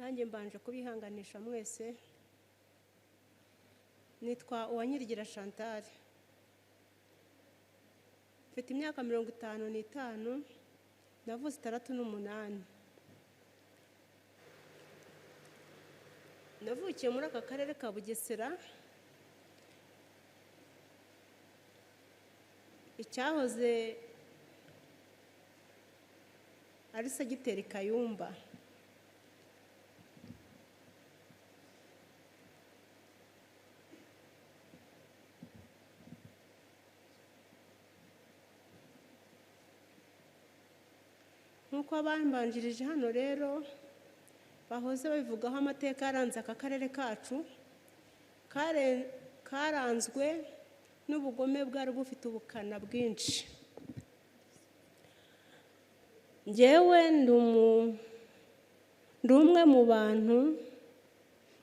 Nanjye mbanje kubihanganisha mwese. Nitwa Uwanyirigira Chantal, mfite imyaka 55, navuze 68. Navukiye muri aka karere ka Bugesera, icyahoze ari segiteri Kayumba. Nk'uko abambanjirije hano rero bahoze babivugaho, amateka yaranze aka karere kacu karanzwe n'ubugome bwari bufite ubukana bwinshi. Ngewe ndi umwe mu bantu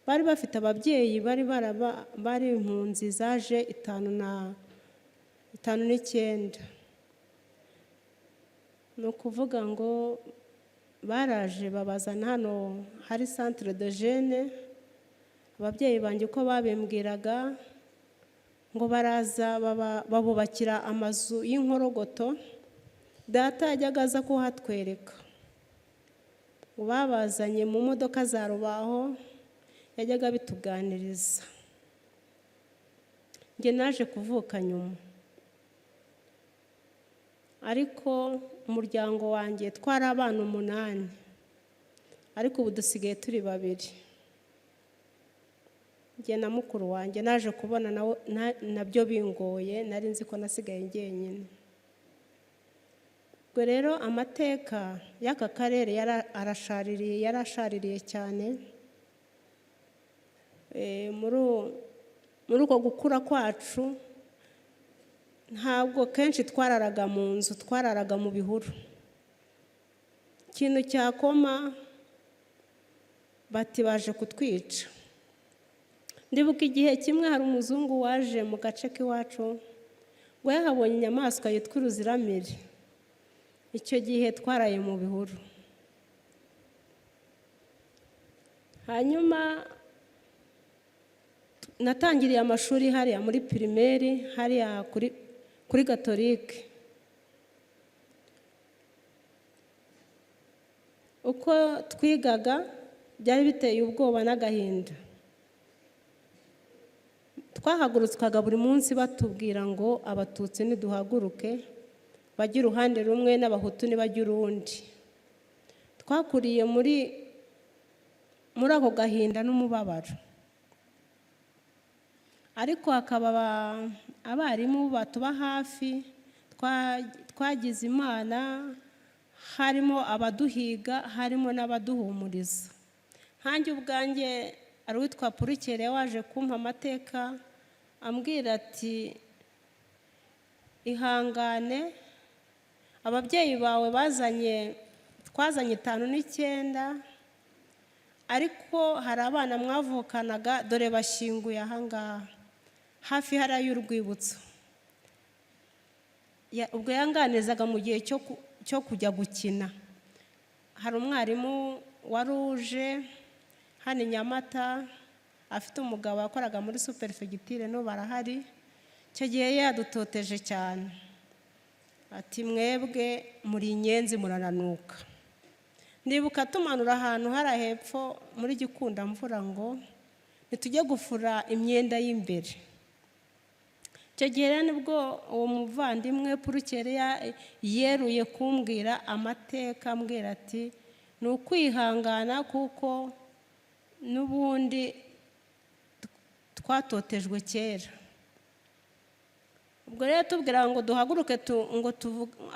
bari bafite ababyeyi bari impunzi zaje 59. Ni ukuvuga ngo baraje babazana hano hari centre de jeunes. Ababyeyi banjye uko babimbwiraga, ngo baraza babubakira amazu y'inkorogoto. Data yajyaga aza kuhatwereka, ngo babazanye mu modoka za rubaho, yajyaga abituganiriza. Njye naje kuvuka nyuma, ariko umuryango wanjye twari abana umunani, ariko ubu dusigaye turi babiri, njye na mukuru wanjye. Naje kubona nabyo bingoye, nari nzi ko nasigaye njyenyine. Ubwo rero amateka y'aka karere arashaririye, yarashaririye cyane. Muri uko gukura kwacu, ntabwo kenshi twararaga mu nzu, twararaga mu bihuru. Ikintu cyakoma bati baje kutwica. Ndibuka igihe kimwe hari umuzungu waje mu gace k'iwacu, ngo yahabonye inyamaswa yitwa uruziramire. Icyo gihe twaraye mu bihuru. Hanyuma natangiriye amashuri hariya muri primaire, hariya kuri gatolike. Uko twigaga byari biteye ubwoba n'agahinda. Twahagurutswaga buri munsi batubwira ngo Abatutsi niduhaguruke bajye uruhande rumwe, n'Abahutu ntibajye urundi. Twakuriye muri ako gahinda n'umubabaro, ariko hakaba abarimu batuba hafi. Twagize Imana, harimo abaduhiga, harimo n'abaduhumuriza. Nkanjye ubwanjye, hari uwitwa Purikere waje kumpa amateka, ambwira ati: "Ihangane, ababyeyi bawe bazanye, twazanye 59, ariko hari abana mwavukanaga, dore bashyinguye ahangaha hafi hariya y'urwibutso." Ubwo yanganizaga mu gihe cyo kujya gukina. Hari umwarimu wari uje hano i Nyamata, afite umugabo wakoraga muri superefegitire, no barahari. Icyo gihe yadutoteje cyane, ati: "Mwebwe muri inyenzi, murananuka." Ndibuka tumanura ahantu hari hepfo muri Gikundamvura ngo ntitujye gufura imyenda y'imbere. Icyo gihe rero nibwo uwo muvandimwe Purukere yeruye kumbwira amateka, ambwira ati: "Ni ukwihangana kuko n'ubundi twatotejwe kera." Ubwo rero tubwira ngo duhaguruke, ngo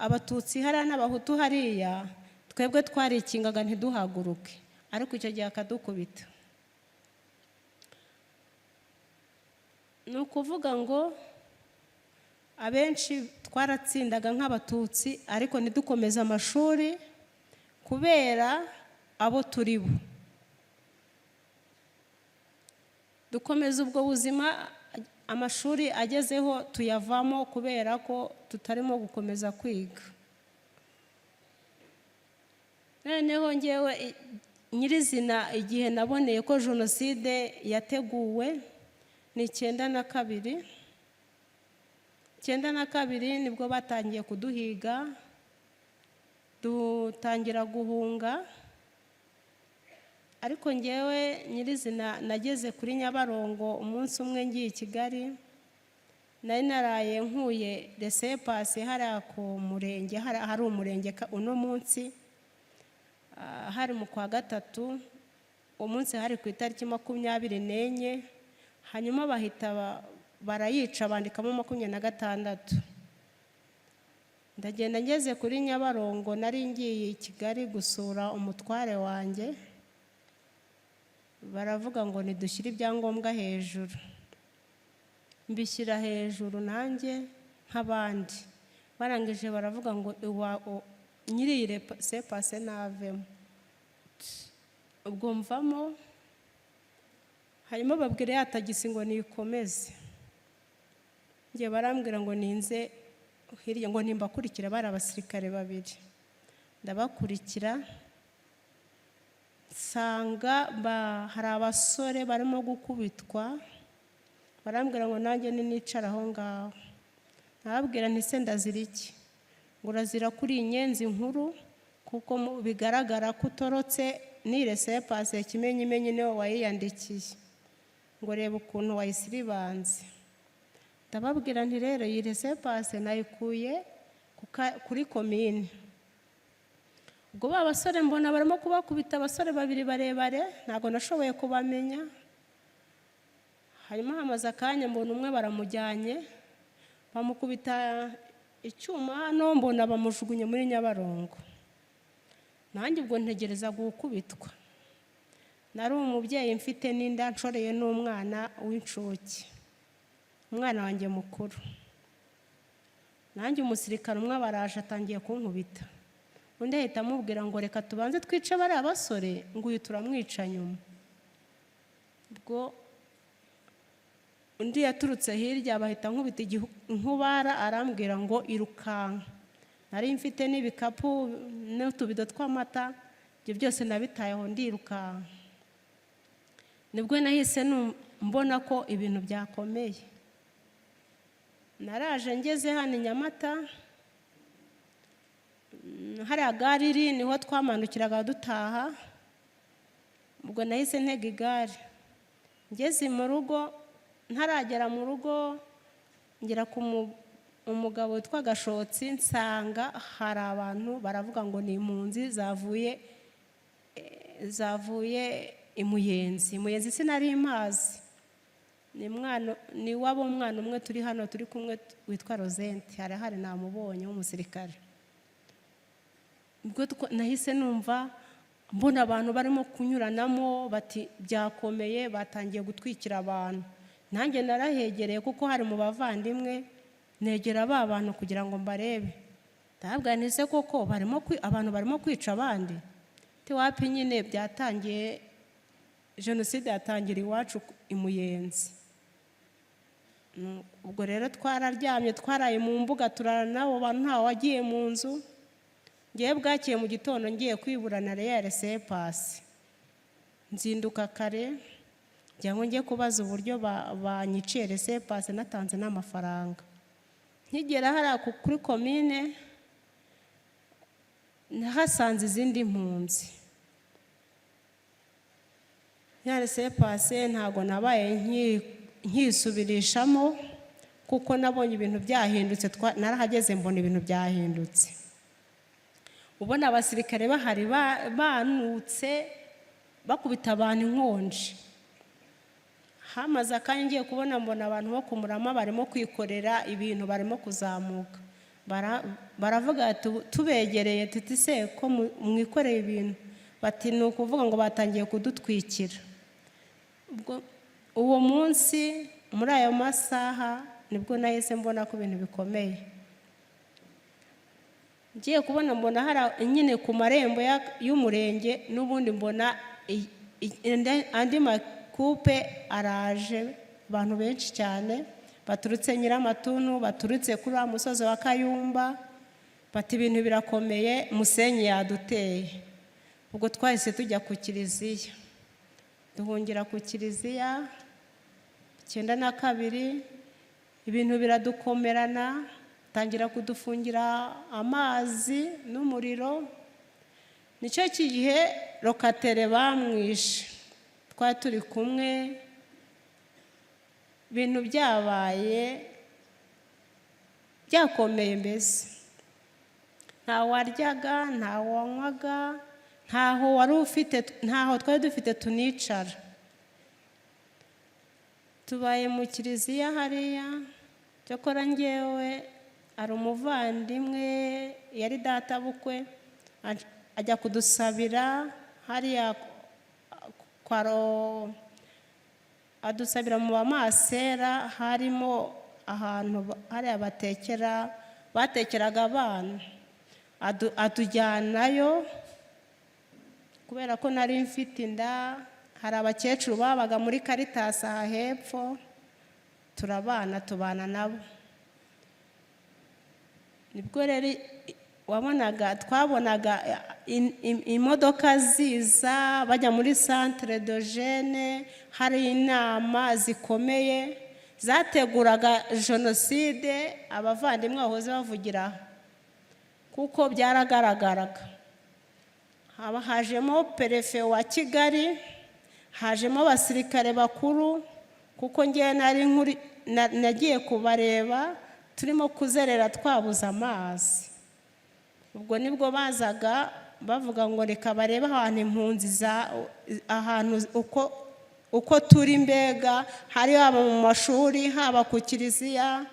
Abatutsi hariya n'Abahutu hariya, twebwe twarikingaga ntiduhaguruke, ariko icyo gihe akadukubita. Ni ukuvuga ngo abenshi twaratsindaga nk'Abatutsi, ariko ntidukomeze amashuri kubera abo turi bo. Dukomeza ubwo buzima, amashuri agezeho tuyavamo kubera ko tutarimo gukomeza kwiga. Noneho ngewe Nyirizina, igihe naboneye ko jenoside yateguwe ni 92. 92 nibwo batangiye kuduhiga, dutangira guhunga. Ariko ngewe nyirizina nageze kuri Nyabarongo umunsi umwe ngiye i Kigali. Nari naraye nkuye laissez-passer hariya ku murenge, hari umurenge uno munsi. Hari mu kwa gatatu, uwo munsi hari ku itariki 24. Hanyuma bahita barayica, bandikamo 26. Ndagenda, ngeze kuri Nyabarongo, nari ngiye i Kigali gusura umutware wanjye, baravuga ngo nidushyire ibyangombwa hejuru. Mbishyira hejuru nanjye nk'abandi. Barangije baravuga ngo nyiri iyi laissez-passer navemo. Ubwo mvamo, hanyuma babwira ya tagisi ngo nikomeze. Njye barambwira ngo ninze hirya, ngo nimbakurikira. Bari abasirikare babiri. Ndabakurikira, nsanga hari abasore barimo gukubitwa. Barambwira ngo nanjye ninicara aho ngaho. Nababwira nti: "Se ndazira iki?" Ngo: "Urazira kuri inyenzi nkuru, kuko bigaragara ko utorotse n'i laissez-passer, kimenyimenyi niwe wayiyandikiye, ngo reba ukuntu wayisiribanze." Ndababwira nti: "Rero iyi laissez-passer nayikuye kuri komine." Ubwo ba basore mbona barimo kubakubita, abasore babiri barebare, ntabwo nashoboye kubamenya. Hanyuma hamaze akanya mbona umwe baramujyanye, bamukubita icyuma hano, mbona bamujugunye muri Nyabarongo. Nanjye ubwo ntegereza gukubitwa. Nari umubyeyi mfite n'inda, nshoreye n'umwana w'incuke, umwana wanjye mukuru. Nanjye umusirikare umwe baraje, atangiye kunkubita, undi ahita amubwira ngo: "Reka tubanze twice bariya basore," ngo: "Uyu turamwica nyuma." Ubwo undi yaturutse hirya, bahita nkubita inkubara, arambwira ngo: "Irukanka." Nari mfite n'ibikapu n'utubido tw'amata, ibyo byose nabitayeho ndirukanka. Nibwo nahise mbona ko ibintu byakomeye. Naraje ngeze hano i Nyamata, hariya gare iri, niho twamanukiraga dutaha. Ubwo nahise ntega igare, ngeze mu rugo, ntaragera mu rugo, ngera ku umugabo witwa Gashotsi, nsanga hari abantu baravuga ngo ni impunzi zavuye i Muyenzi. Muyenzi sinari mpazi, ni mwana, ni wabo umwana umwe turi hano turi kumwe witwa Rosente, harahari, namubonye w'umusirikare. Ubwo nahise numva mbona abantu barimo kunyuranamo, bati byakomeye, batangiye gutwikira abantu. Nanjye narahegereye kuko hari mu bavandimwe, negera ba bantu kugira ngo mbarebe. Ndababwira nti: "Se koko barimo abantu barimo kwica abandi?" Ti: "Wapi nyine, byatangiye, jenoside yatangira iwacu i Muyenzi." Ubwo rero twararyamye, twaraye mu mbuga, turara n'abo bantu, ntawe wagiye mu nzu. Ngewe bwakiye mu gitondo ngiye kwiburana ya laissez-passer, nzinduka kare ngira ngo njye kubaza uburyo banyiciye laissez-passer natanze n'amafaranga. Nkigera hariya kuri komine, nahasanze izindi mpunzi. Ya laissez-passer ntabwo nabaye nkisubirishamo kuko nabonye ibintu byahindutse. Narahageze mbona ibintu byahindutse, ubona abasirikare bahari banutse, bakubita abantu inkonji. Hamaze akanya ngiye kubona mbona abantu bo ku Murama barimo kwikorera ibintu, barimo kuzamuka. Baravuga ati, tubegereye tuti: "Se ko mwikoreye ibintu?" Bati: "Ni ukuvuga ngo batangiye kudutwikira." Ubwo uwo munsi muri ayo masaha nibwo nahise mbona ko ibintu bikomeye. Ngiye kubona mbona hari nyine ku marembo y'umurenge, n'ubundi mbona andi makupe araje, abantu benshi cyane baturutse Nyiramatuntu, baturutse kuri wa musozi wa Kayumba, bati: "Ibintu birakomeye, Musenyi yaduteye." Ubwo twahise tujya ku kiliziya, duhungira ku kiliziya 92. Ibintu biradukomerana, tangira kudufungira amazi n'umuriro. Nicyo gihe Rokatere bamwishe, twari turi kumwe. Ibintu byabaye byakomeye mbese, nta waryaga, nta wanywaga, ntaho wari ufite, ntaho twari dufite tunicara. Tubaye mu kiliziya hariya. Cyakora ngewe hari umuvandimwe yari databukwe, ajya kudusabira hariya kwa adusabira mu bamasera. Harimo ahantu hariya batekera, batekeraga abana. Atujyanayo kubera ko nari mfite inda. Hari abakecuru babaga muri Karitasi aha hepfo, turabana, tubana nabo. Nibwo rero wabonaga, twabonaga imodoka ziza bajya muri centre de jeunes. Hari inama zikomeye zateguraga jenoside, abavandimwe bahoze bavugira aha, kuko byaragaragaraga. Haba hajemo perefe wa Kigali, hajemo abasirikare bakuru, kuko ngewe nari nkuri nagiye kubareba turimo kuzerera, twabuze amazi. Ubwo nibwo bazaga bavuga ngo reka barebe ahantu impunzi za ahantu uko turi mbega, hari haba mu mashuri, haba ku kiliziya.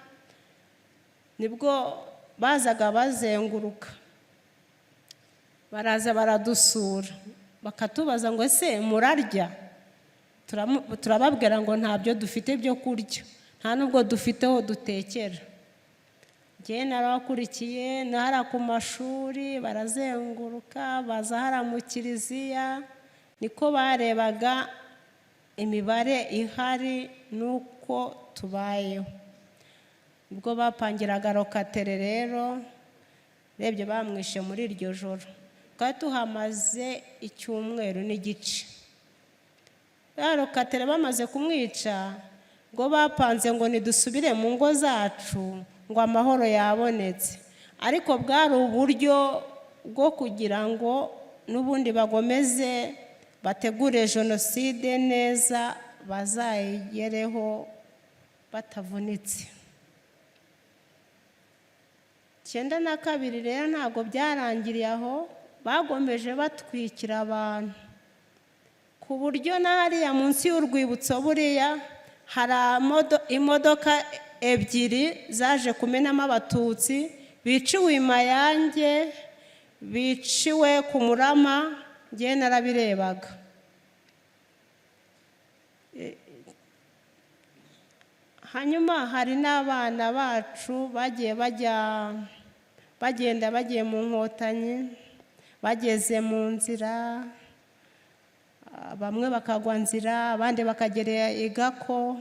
Nibwo bazaga bazenguruka, baraza baradusura, bakatubaza ngo: "Ese murarya?" Turababwira ngo ntabyo dufite byo kurya, nta nubwo dufite aho dutekera. Njyewe narabakurikiye hariya ku mashuri, barazenguruka, baza hariya mu kiliziya. Niko barebaga imibare ihari n'uko tubayeho. Ubwo bapangiraga Rokatere rero, urebye bamwishe muri iryo joro. Twari tuhamaze icyumweru n'igice. Ya Rokatere bamaze kumwica, ngo bapanze ngo nidusubire mu ngo zacu, ngo amahoro yabonetse. Ariko bwari uburyo bwo kugira ngo n'ubundi bagomeze bategure jenoside neza, bazayigereho batavunitse. 92 rero ntabwo byarangiriye aho, bagomeje batwikira abantu, ku buryo na hariya munsi y'urwibutso buriya hari imodoka ebyiri zaje kumenamo Abatutsi biciwe i Mayange, biciwe ku Murama. Ngewe narabirebaga. Hanyuma hari n'abana bacu bagiye bajya bagenda, bagiye mu Nkotanyi, bageze mu nzira, bamwe bakagwa nzira, abandi bakagera i Gako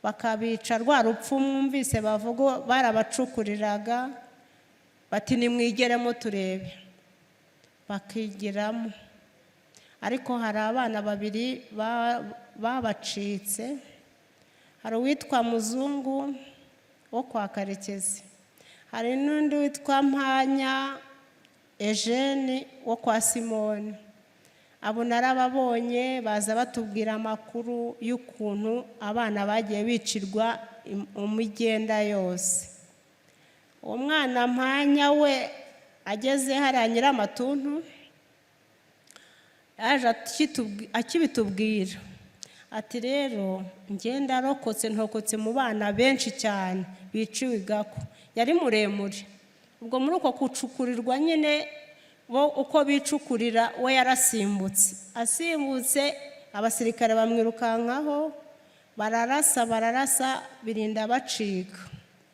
bakabica rwa rupfu mwumvise bavuga. Barabacukuriraga bati: "Nimwigeremo turebe," bakigiramo. Ariko hari abana babiri babacitse. Hari uwitwa Muzungu wo kwa Karekezi, hari n'undi witwa Mpanya Eugene wo kwa Simoni. Abo narababonye baza batubwira amakuru y'ukuntu abana bagiye bicirwa umugenda yose. Uwo mwana Mpanya we ageze hariya Nyiramatuntu, yaje akibitubwira ati: "Rero ngenda arokotse, ntokotse mu bana benshi cyane biciwe i Gako." Yari muremure. Ubwo muri uko gucukurirwa nyine, bo uko bicukurira, we yarasimbutse. Asimbutse, abasirikare bamwirukankaho, bararasa, bararasa, birinda bacika.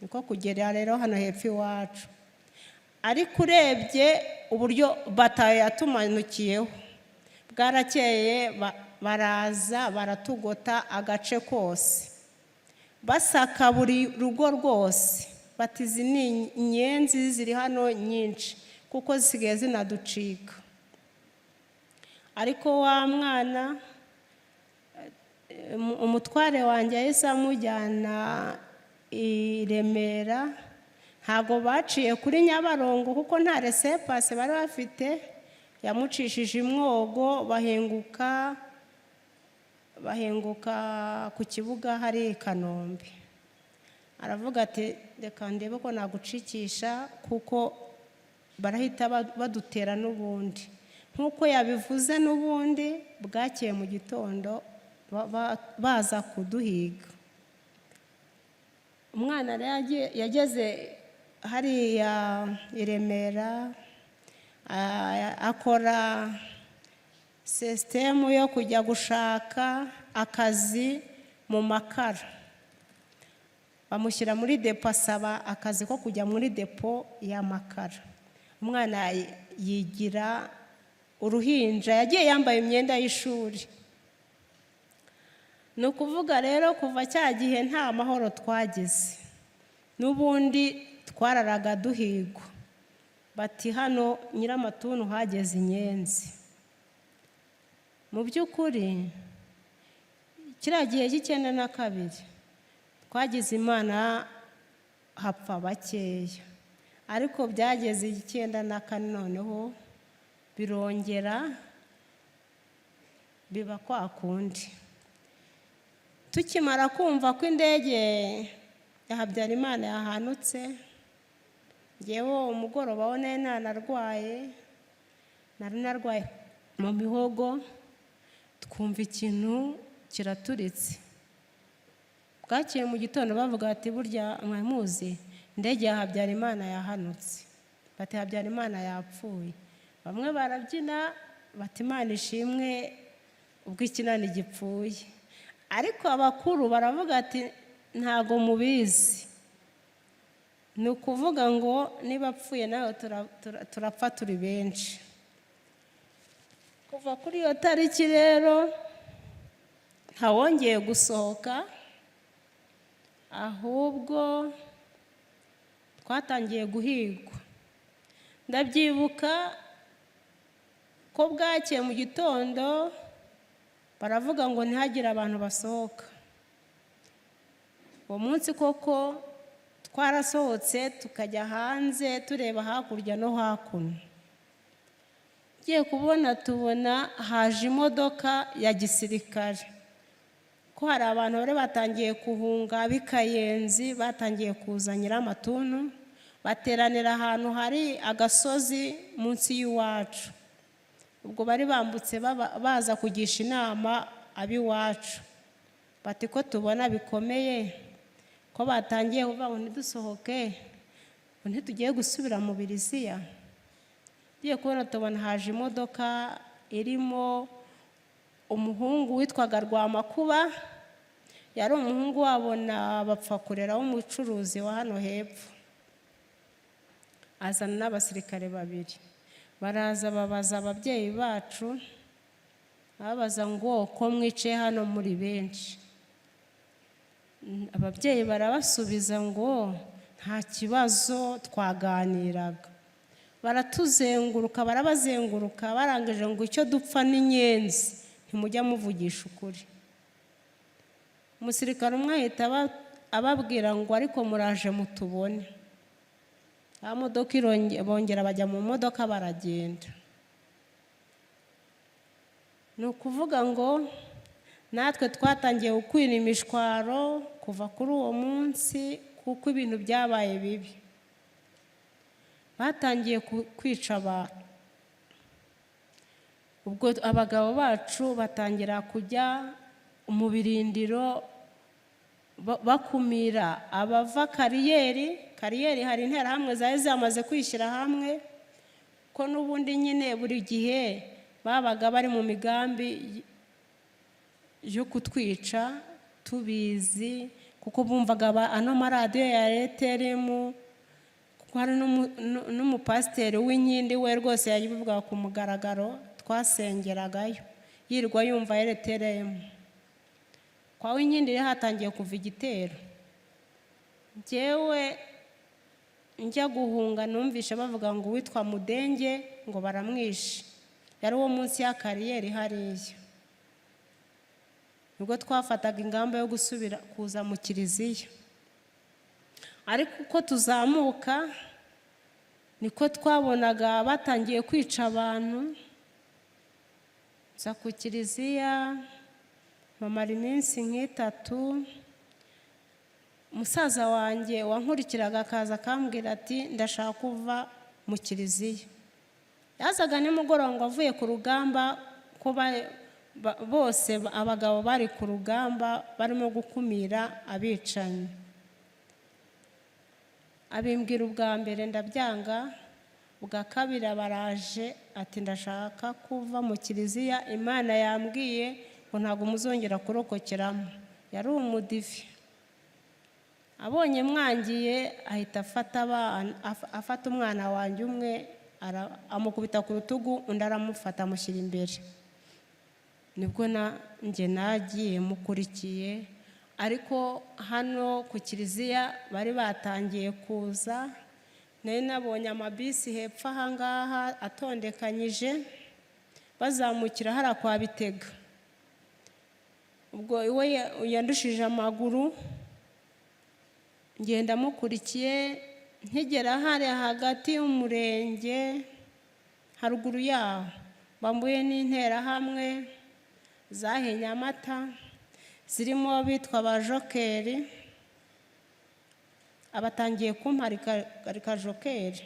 Niko kugera rero hano hepfo iwacu. Ariko urebye uburyo batayo yatumanukiyeho, bwarakeye baraza baratugota agace kose, basaka buri rugo rwose, bati: "Izi ni inyenzi ziri hano nyinshi," kuko zisigaye zinaducika. Ariko wa mwana, umutware wanjye yahise amujyana i Remera. Ntabwo baciye kuri Nyabarongo kuko nta laissez-passer bari bafite. Yamucishije imwogo, bahinguka ku kibuga hari i Kanombe. Aravuga ati: "Reka ndebe ko nagucikisha, kuko barahita badutera n'ubundi." Nk'uko yabivuze, n'ubundi bwakeye mu gitondo baza kuduhiga. Umwana rero yageze hariya i Remera, akora sisitemu yo kujya gushaka akazi mu makara. Bamushyira muri depo, asaba akazi ko kujya muri depo y'amakara. Umwana yigira uruhinja, yagiye yambaye imyenda y'ishuri. Ni ukuvuga rero, kuva cya gihe nta mahoro twagize. N'ubundi twararaga duhigwa, bati: "Hano Nyiramatuntu hageze inyenzi." Mu by'ukuri, kiriya gihe cy'92 twagize Imana hapfa bakeya, ariko byageze 94 noneho birongera biba kwa kundi. Tukimara kumva ko indege ya Habyarimana yahanutse, ngewe umugoroba wo nari nanarwaye, nari narwaye mu mihogo. Twumva ikintu kiraturitse. Bwakeye mu gitondo bavuga bati: "Burya mwari muzi indege ya Habyarimana yahanutse?" Bati: "Habyarimana yapfuye." Bamwe barabyina bati: "Imana ishimwe ubwo ikinani gipfuye." Ariko abakuru baravuga ati: "Ntago mubizi." Ni ukuvuga ngo niba apfuye nawe turapfa turi benshi. Kuva kuri iyo tariki rero ntawongeye gusohoka, ahubwo twatangiye guhigwa. Ndabyibuka ko bwakeye mu gitondo baravuga ngo ntihagire abantu basohoka. Uwo munsi koko twarasohotse, tukajya hanze tureba hakurya no hakuno. Tugiye kubona tubona haje imodoka ya gisirikare, ko hari abantu bari batangiye guhunga b'i Kayenzi, batangiye kuza Nyiramatuntu, bateranira ahantu hari agasozi munsi y'iwacu. Ubwo bari bambutse baza kugisha inama ab'iwacu, bati: "Ko tubona bikomeye, ko batangiye kuvuga ngo ntidusohoke, ngo ntitugiye gusubira mu biriziya?" Tugiye kubona tubona haje imodoka irimo umuhungu witwaga Rwamakuba. Yari umuhungu wabo na Bapfakurera w'umucuruzi wa hano hepfo. Azana n'abasirikare babiri. Baraza babaza ababyeyi bacu, babaza ngo: "Ko mwicaye hano muri benshi?" Ababyeyi barabasubiza ngo: "Nta kibazo, twaganiraga." Baratuzenguruka, barabazenguruka. Barangije ngo: "Icyo dupfa n'inyenzi, ntimujya muvugisha ukuri." Umusirikare umwe ahita ababwira ngo: "Ariko muraje mutubone." Ya modoka bongera bajya mu modoka, baragenda. Ni ukuvuga ngo natwe twatangiye gukwira imishwaro kuva kuri uwo munsi, kuko ibintu byabaye bibi. Batangiye kwica abantu. Ubwo abagabo bacu batangira kujya mu birindiro bakumira abava Kariyeri. Kariyeri hari interahamwe zari zamaze kwishyira hamwe, ko n'ubundi nyine buri gihe babaga bari mu migambi yo kutwica tubizi, kuko bumvaga ano maradiyo ya RTLM, kuko hari n'umupasiteri w'inkindi we rwose yabivugaga ku mugaragaro, twasengeragayo, yirirwa yumva RTLM. Kwa Winkindi rero hatangiye kuva igitero. Njyewe njya guhunga numvishe bavuga ngo uwitwa Mudenge ngo baramwishe. Yari uwo munsi ya kariyeri hariya. Nibwo twafataga ingamba yo gusubira kuza mu kiliziya, ariko uko tuzamuka niko twabonaga batangiye kwica abantu. Nza ku kiliziya, mpamara iminsi nk'itatu. Musaza wanjye wankurikiraga akaza akambwira ati: "Ndashaka kuva mu kiliziya." Yazaga nimugoroba ngo avuye ku rugamba, ko bose abagabo bari ku rugamba barimo gukumira abicanyi. Abimbwira ubwa mbere ndabyanga, ubwa kabiri abaraje ati: "Ndashaka kuva mu kiliziya, Imana yambwiye ngo ntabwo muzongera kurokokeramo." Yari umudive. Abonye mwangiye, ahita afata afata umwana wanjye umwe, amukubita ku rutugu, undi aramufata amushyira imbere. Nibwo nanjye nagiye mukurikiye. Ariko hano ku kiliziya bari batangiye kuza. Nari nabonye amabisi hepfo aha ngaha atondekanyije, bazamukira hariya kwa Bitega. Ubwo we yandushije amaguru, ngenda mukurikiye. Nkigera hariya hagati y'umurenge haruguru yaho, bambuye n'interahamwe zahe Nyamata, zirimo abitwa ba Jokeri. Abatangiye kumparika Jokeri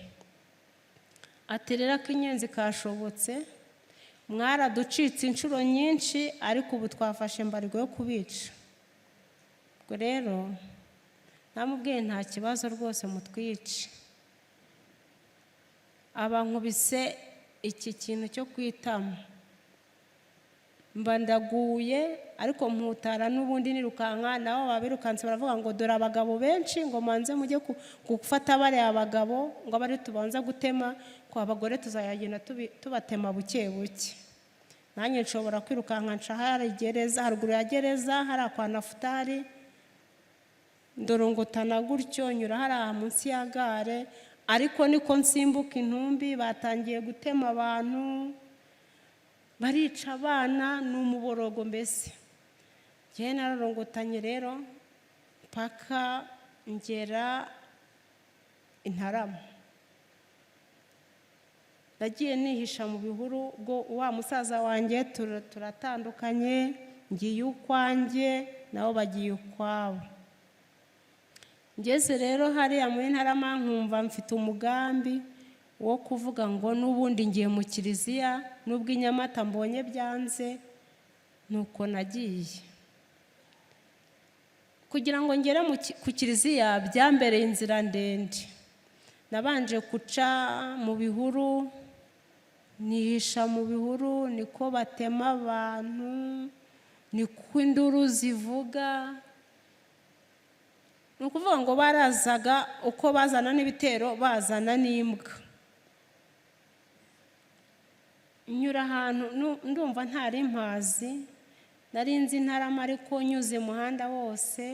ati: "Rero ak'inyenzi kashobotse, mwaraducitse inshuro nyinshi, ariko ubu twafashe mbarwa yo kubica." Ubwo rero namubwiye: "Nta kibazo rwose, mutwice." Abankubise iki kintu cyo kwitama, mba ndaguye, ariko mputara n'ubundi nirukanka. Nabo babirukanse baravuga ngo: "Dore abagabo benshi," ngo: "Manze mujye gufata bariya bagabo," ngo abe ari tubanza gutema, ko abagore tuzayagenda tubatema buke buke. Nanjye nshobora kwirukanka, nca hari gereza, haruguru ya gereza hariya kwa Nafutari, ndorongotana gutyo, nyura hariya munsi ya gare. Ariko niko nsimbuka intumbi, batangiye gutema abantu, barica abana, ni umuborogo mbese. Njyewe nararongotanye rero mpaka ngera Intarama. Nagiye nihisha mu bihuru. Ubwo wa musaza wanjye turatandukanye, ngiye ukwanjye, nabo bagiye ukwabo. Ngeze rero hariya muri Ntarama, nkumva mfite umugambi wo kuvuga ngo n'ubundi ngiye mu kiliziya, nubwo i Nyamata mbonye byanze. Nuko nagiye. Kugira ngo ngere ku kiliziya byambereye inzira ndende. Nabanje guca mu bihuru, nihisha mu bihuru, niko batema abantu, niko induru zivuga. Ni ukuvuga ngo barazaga uko bazana n'ibitero, bazana n'imbwa. Nyura ahantu ndumva ntari mpazi, nari nzi Ntarama, ariko nyuze umuhanda wose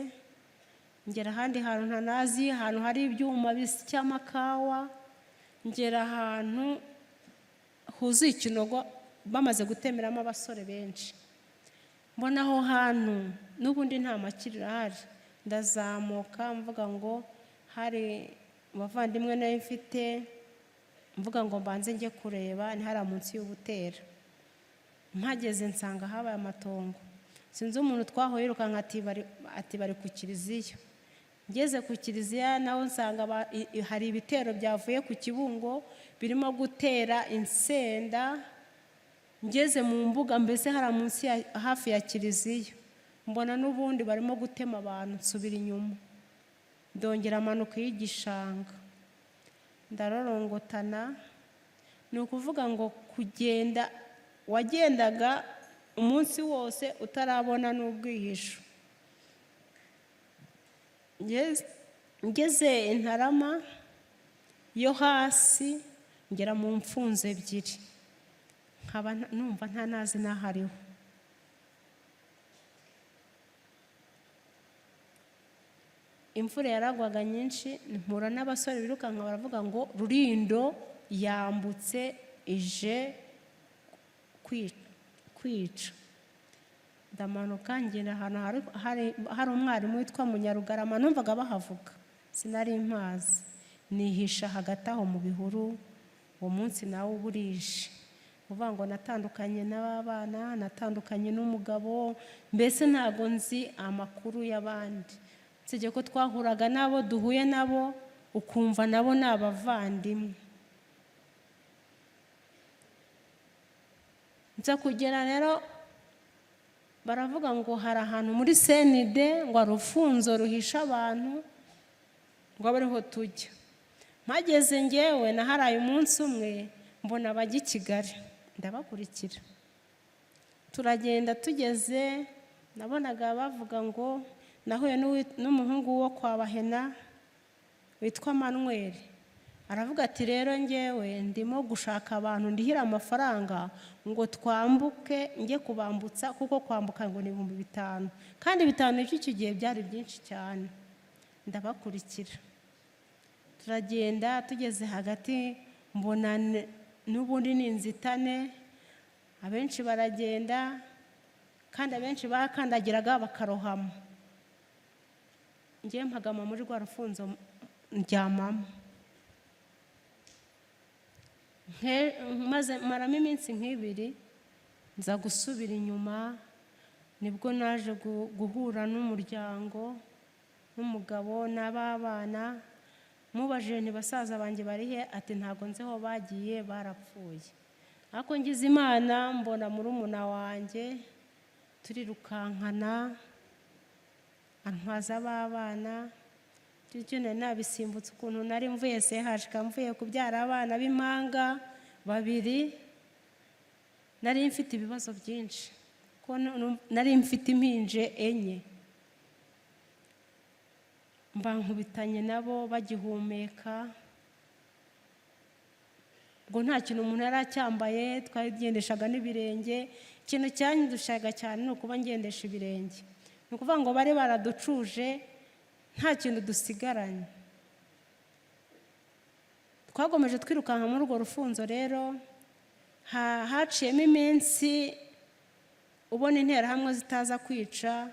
ngera ahandi hantu ntanazi, ahantu hari ibyuma bisya amakawa. Ngera ahantu huzuye ikinogo bamaze gutemeramo abasore benshi. Mbona aho hantu n'ubundi nta makiriro ahari. Ndazamuka mvuga ngo hari abavandimwe nayo mfite, mvuga ngo mbanze njye kureba ni hariya munsi y'Ubutera. Mpageze nsanga habaye amatongo. Sinzi umuntu twahuye yirukanka ati: "Bari ku kiliziya." Ngeze ku kiliziya naho nsanga hari ibitero byavuye ku Kibungo birimo gutera insenda. Ngeze mu mbuga, mbese hariya munsi hafi ya kiliziya, mbona n'ubundi barimo gutema abantu. Nsubira inyuma, ndongera amanuka y'igishanga, ndarorongotana. Ni ukuvuga ngo kugenda wagendaga umunsi wose utarabona n'ubwihisho. Ngeze Intarama yo hasi, ngera mu mfunzo ebyiri, nkaba numva nta nazi n'aho ariho. Imvura yaragwaga nyinshi, mpura n'abasore birukanka, baravuga ngo: "Rurindo yambutse ije." kwica. Ndamanuka ngenda ahantu hari umwarimu witwa Munyarugarama, numvaga bahavuga, sinari mpazi. Nihisha hagati aho mu bihuru. Uwo munsi nawe uba urije, uvuga ngo natandukanye n'abana, natandukanye n'umugabo, mbese ntabwo nzi amakuru y'abandi, usibye ko twahuraga n'abo duhuye nabo ukumva nabo ni abavandimwe. Nza kugera rero, baravuga ngo hari ahantu muri CND, ngo hari urufunzo ruhisha abantu, ngo abe ariho tujya. Mpageze ngewe naharaye umunsi umwe, mbona abajya i Kigali, ndabakurikira, turagenda. Tugeze nabonaga bavuga ngo nahuye n'umuhungu wo kwa Bahena witwa Manuel, aravuga ati: "Rero ngewe ndimo gushaka abantu ndihira amafaranga ngo twambuke, njye kubambutsa, kuko kwambuka ngo ni 5000, kandi 5000 by'icyo gihe byari byinshi cyane." Ndabakurikira, turagenda. Tugeze hagati mbona n'ubundi ni inzitane, abenshi baragenda kandi abenshi bakandagiraga bakarohama. Ngewe mpagama muri rwa rufunzo ndyamamo. Maze maramo iminsi nk'ibiri, nza gusubira inyuma. Nibwo naje guhura n'umuryango, n'umugabo n'ababana. Mubajije nti: "Basaza banjye bari he?" Ati: "Ntabwo nzi aho bagiye, barapfuye." Ariko ngize Imana mbona murumuna wanjye, turirukankana, antwaza abana. Ibyo nari nabisimbutse, ukuntu nari mvuye CHK, mvuye kubyara abana b'impanga babiri, nari mfite ibibazo byinshi, kuko nari mfite impinje enye. Mba nkubitanye nabo bagihumeka, ngo nta kintu umuntu yari acyambaye, twagendeshaga n'ibirenge. Ikintu cyandushaga cyane ni ukuba ngendesha ibirenge. Ni ukuvuga ngo bari baraducuje, nta kintu dusigaranye. Twagomeje twirukanka muri urwo rufunzo. Rero haciyemo iminsi, ubona Interahamwe zitaza kwica,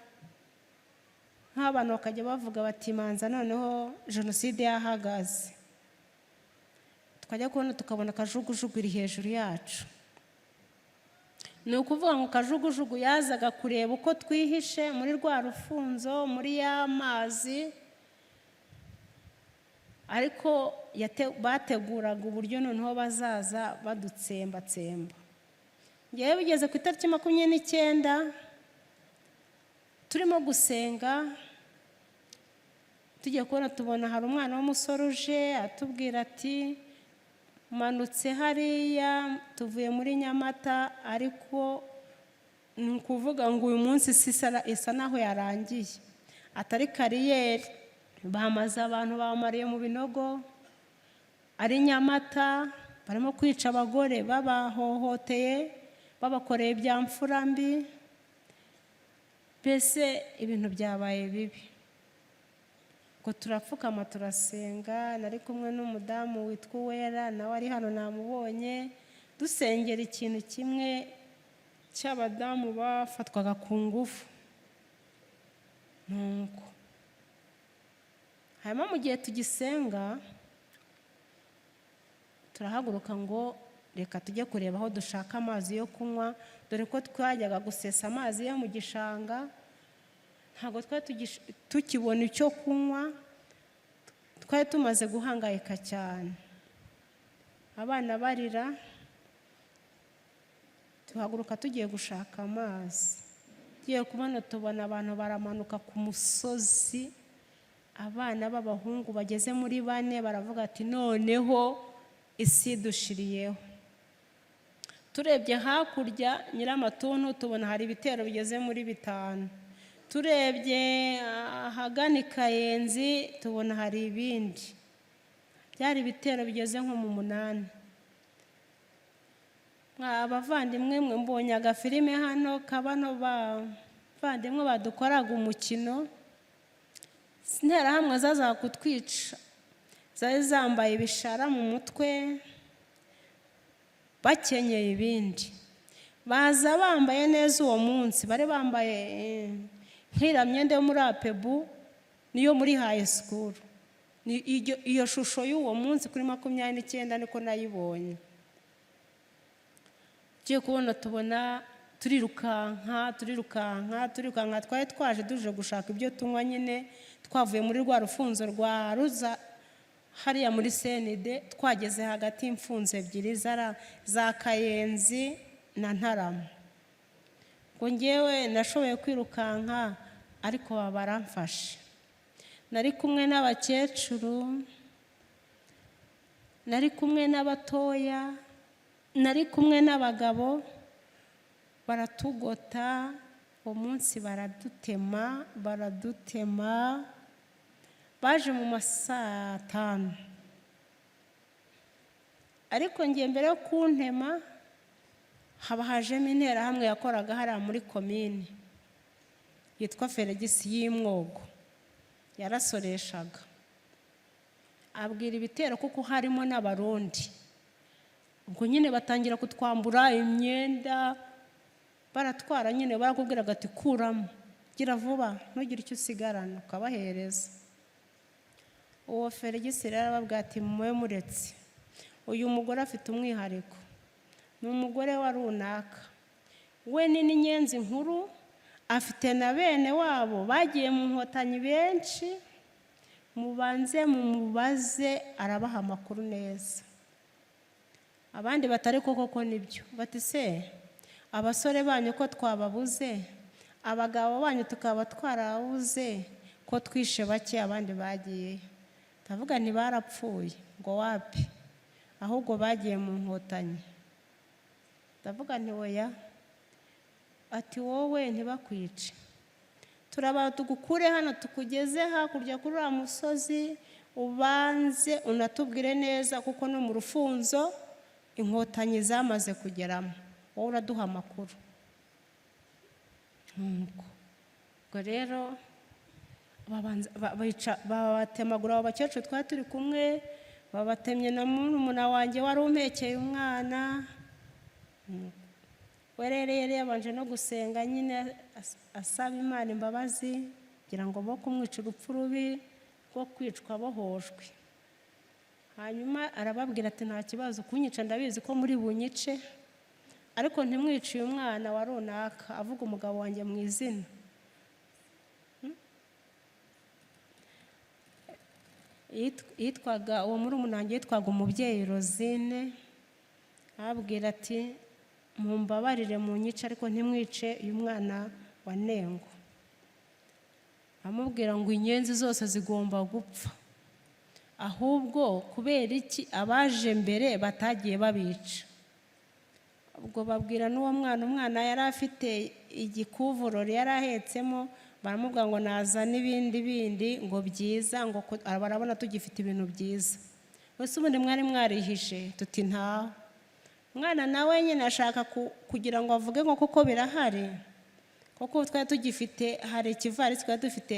nk'abantu bakajya bavuga bati: "Manza noneho jenoside yahagaze." Twajya kubona tukabona kajugujugu iri hejuru yacu. Ni ukuvuga ngo kajugujugu yazaga kureba uko twihishe muri rwa rufunzo, muri ya mazi, ariko bateguraga uburyo noneho bazaza badutsembatsemba. Ngewe bigeze ku itariki 29, turimo gusenga, tugiye kubona tubona hari umwana w'umusore uje atubwira ati: "Manutse hariya, tuvuye muri Nyamata, ariko ni ukuvuga ngo uyu munsi isi isa naho yarangiye, atari kariyeri, bamaze abantu, bamariye mu binogo, ari Nyamata barimo kwica abagore, babahohoteye, babakoreye ibya mfura mbi, mbese ibintu byabaye bibi." Ngo turapfukama turasenga. Nari kumwe n'umudamu witwa Uwera, nawe ari hano namubonye. Dusengera ikintu kimwe cy'abadamu bafatwaga ku ngufu. Nuko hanyuma mu gihe tugisenga, turahaguruka ngo reka tujye kureba aho dushaka amazi yo kunywa, dore ko twajyaga gusesa amazi yo mu gishanga. Ntabwo twari tukibona icyo kunywa, twari tumaze guhangayika cyane, abana barira. Tuhaguruka tugiye gushaka amazi, tugiye kubona tubona abantu baramanuka ku musozi, abana b'abahungu bageze muri bane. Baravuga ati: "Noneho isi dushiriyeho." Turebye hakurya Nyiramatuntu tubona hari ibitero bigeze muri bitanu, turebye ahagana i Kayenzi tubona hari ibindi. Byari ibitero bigeze nko mu munani. Abavandimwe mwe, mbonye agafilime hano ka bano bavandimwe badukoraga umukino. Interahamwe zazaga kutwica zari zambaye ibishara mu mutwe, bakenyeye ibindi. Baza bambaye neza uwo munsi, bari bambaye nk'iriya myenda yo muri APEBU niyo muri high school. Ni iyo shusho y'uwo munsi kuri 29 niko nayibonye. Tugiye kubona tubona turirukanka, turirukanka, turirukanka. Twari twaje duje gushaka ibyo tunywa nyine, twavuye muri rwa rufunzo rwa ruza hariya muri senide, twageze hagati y'imfunzo ebyiri za Kayenzi na Ntarama. Ngo ngewe nashoboye kwirukanka, ariko baba baramfashe. Nari kumwe n'abakecuru, nari kumwe n'abatoya, nari kumwe n'abagabo. Baratugota uwo munsi, baradutema, baradutema. Baje mu ma saa 5, ariko ngiye mbere yo kuntema haba hajemo interahamwe yakoraga hariya muri komini yitwa Feregisi y'Imwogo, yarasoreshaga. Abwira ibitero kuko harimo n'Abarundi. Ubwo nyine batangira kutwambura imyenda, baratwara nyine. Barakubwiraga ati: "Kuramo, gira vuba, ntugire icyo usigarana," ukabahereza. Uwo Feregisi rero arababwira ati: "Mube muretse, uyu mugore afite umwihariko, ni umugore wa runaka, we ni n'inyenzi nkuru, afite na bene wabo bagiye mu Nkotanyi benshi, mubanze mumubaze, arabaha amakuru neza." Abandi batari ko koko nibyo, bati: "Se abasore banyu ko twababuze, abagabo banyu tukaba twarabuze, ko twishe bake, abandi bagiye?" Ndavuga ntibarapfuye. Ngo: "Wapi, ahubwo bagiye mu Nkotanyi." Ndavuga nti: "Oya." Ati: "Wowe ntibakwice, turaba tugukure hano tukugeze hakurya kuri uriya musozi, ubanze unatubwire neza, kuko no mu rufunzo Inkotanyi zamaze kugeramo, wowe uraduha amakuru." Nuko ubwo rero babatemagura abo bakecuru twari turi kumwe, babatemye na murumuna wanjye wari umpekeye umwana. We rero yari yabanje no gusenga nyine, asaba Imana imbabazi kugira ngo bo kumwica urupfu rubi rwo kwicwa bohojwe. Hanyuma arababwira ati: "Nta kibazo kunyica, ndabizi ko muri bunyice, ariko ntimwice uyu mwana wa runaka," avuga umugabo wanjye mu izina. Yitwaga uwo murumuna wanjye yitwaga Umubyeyi Rosine. Ababwira ati: "Mumbabarire munyice, ariko ntimwice uyu mwana wa Nengo." Amubwira ngo: "Inyenzi zose zigomba gupfa, ahubwo kubera iki abaje mbere batagiye babica?" Ubwo babwira n'uwo mwana. Umwana yari afite igikuvurori yari ahetsemo, baramubwira ngo nazane ibindi bindi ngo byiza, ngo barabona tugifite ibintu byiza. Wese ubundi mwari mwarihishe? Tuti: "Ntawe." Umwana nawe nyine ashaka kugira ngo avuge ngo kuko birahari, kuko twari tugifite, hari ikivarisi twari dufite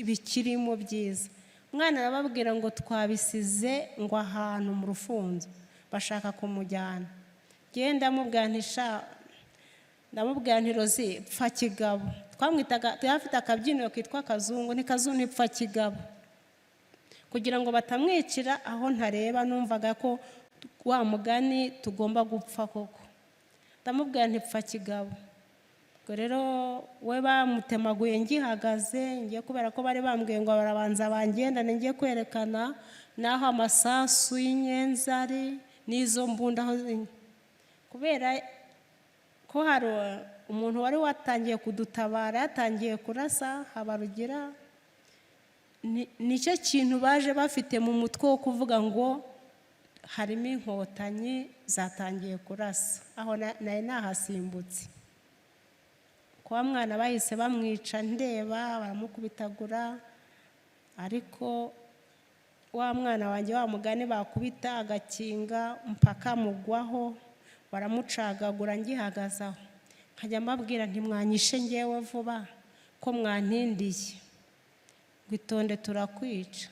bikirimo byiza. Umwana arababwira ngo twabisize ngo ahantu mu rufunzo, bashaka kumujyana. Genda ndamubwira nti: "Sha," ndamubwira nti: "Rozi, pfa kigabo." Twamwitaga, yari afite akabyiniro kitwa Kazungu. Ni Kazungu, ntipfa kigabo, kugira ngo batamwicira aho ntareba. Numvaga ko wa mugani tugomba gupfa koko. Ndamubwira nti: "Pfa kigabo." Ubwo rero we bamutemaguye ngihagaze ngiye, kubera ko bari bambwiye ngo barabanza bangendane, ngiye kwerekana n'aho amasasu y'inyenzi ari n'izo mbunda aho kubera ko hari umuntu wari watangiye kudutabara, yatangiye kurasa Habarugira. Nicyo kintu baje bafite mu mutwe wo kuvuga ngo harimo Inkotanyi zatangiye kurasa. Aho nari nahasimbutse. Kwa mwana bahise bamwica ndeba, baramukubitagura, ariko wa mwana wanjye, wa mugani bakubita agakinga mpaka mugwaho, baramucagagura ngihagaze aho. Nkajya mbabwira: "Ntimwanyishe ngewe vuba ko mwantindiye?" Ngo: "Itonde, turakwica."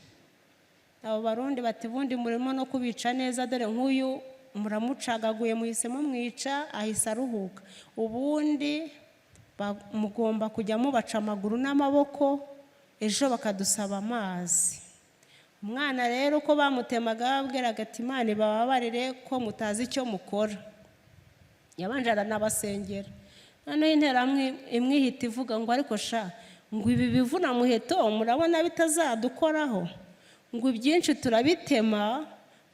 Abo Barundi bati: "Ubundi murimo no kubica neza, dore nk'uyu." Muramucagaguye, muhise mumwica, ahise aruhuka. Ubundi mugomba kujya mubaca amaguru n'amaboko, ejo bakadusaba amazi. Umwana rero uko bamutemaga babwiraga ati: "Imana ibababarire ko mutazi icyo mukora." Yabanje aranabasengera. Noneho Interahamwe imwe ihita ivuga ngo: "Ariko sha," ngo, "ibi bivuna muheto murabona bitazadukoraho?" Ngo: "Ibyinshi turabitema,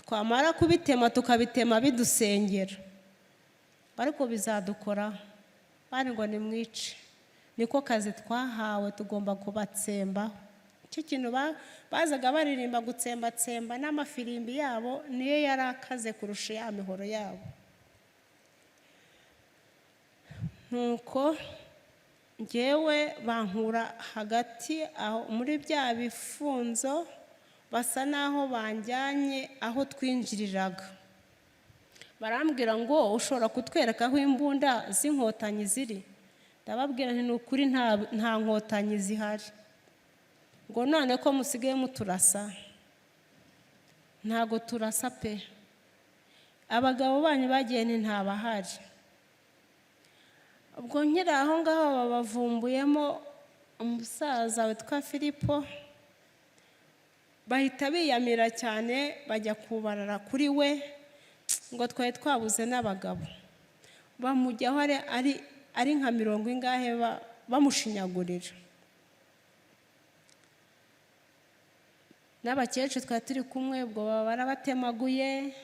twamara kubitema tukabitema bidusengera, ariko bizadukoraho." Bari ngo: "Nimwice, niko kazi twahawe, tugomba kubatsembaho." Icyo kintu bazaga baririmba gutsembatsemba, n'amafirimbi yabo niyo yari akaze kurusha ya mihoro yabo. Nuko ngewe bankura hagati aho muri bya bifunzo, basa n'aho banjyanye aho twinjiriraga. Barambwira ngo: "Ushobora kutwereka aho imbunda z'Inkotanyi ziri?" Ndababwira nti: "Ni ukuri nta Nkotanyi zihari." Ngo: "None ko musigaye muturasa?" "Ntago turasa pe." "Abagabo banyu bagiye?" Ni ntabahari. Ubwo nkiri aho ngaho babavumbuyemo umusaza witwa Filipo, bahita biyamira cyane, bajya kubarara kuri we ngo twari twabuze n'abagabo. Bamujyaho ari nka mirongo ingahe, bamushinyagurira. N'abakecuru twari turi kumwe ubwo baba barabatemaguye.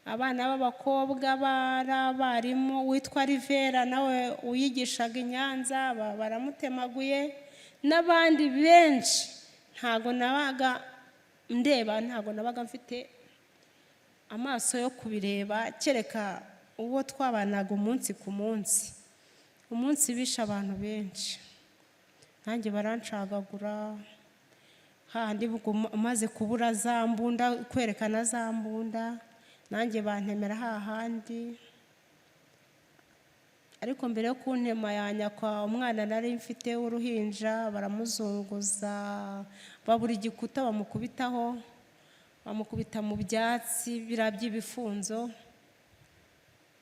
Abana b'abakobwa bari abarimu witwa Rivera nawe uyigishaga i Nyanza, baba baramutemaguye, n'abandi benshi. Ntago nabaga ndeba, ntago nabaga mfite amaso yo kubireba, kereka uwo twabanaga umunsi ku munsi. Umunsi bishe abantu benshi, nanjye barancagagura hahandi. Ubwo umaze kubura za mbunda, kwerekana za mbunda, nanjye bantemera hahandi. Ariko mbere yo kuntema yanyakwa umwana nari mfite w'uruhinja, baramuzunguza, babura igikuta bamukubitaho, bamukubita mu byatsi biriya by'ibifunzo.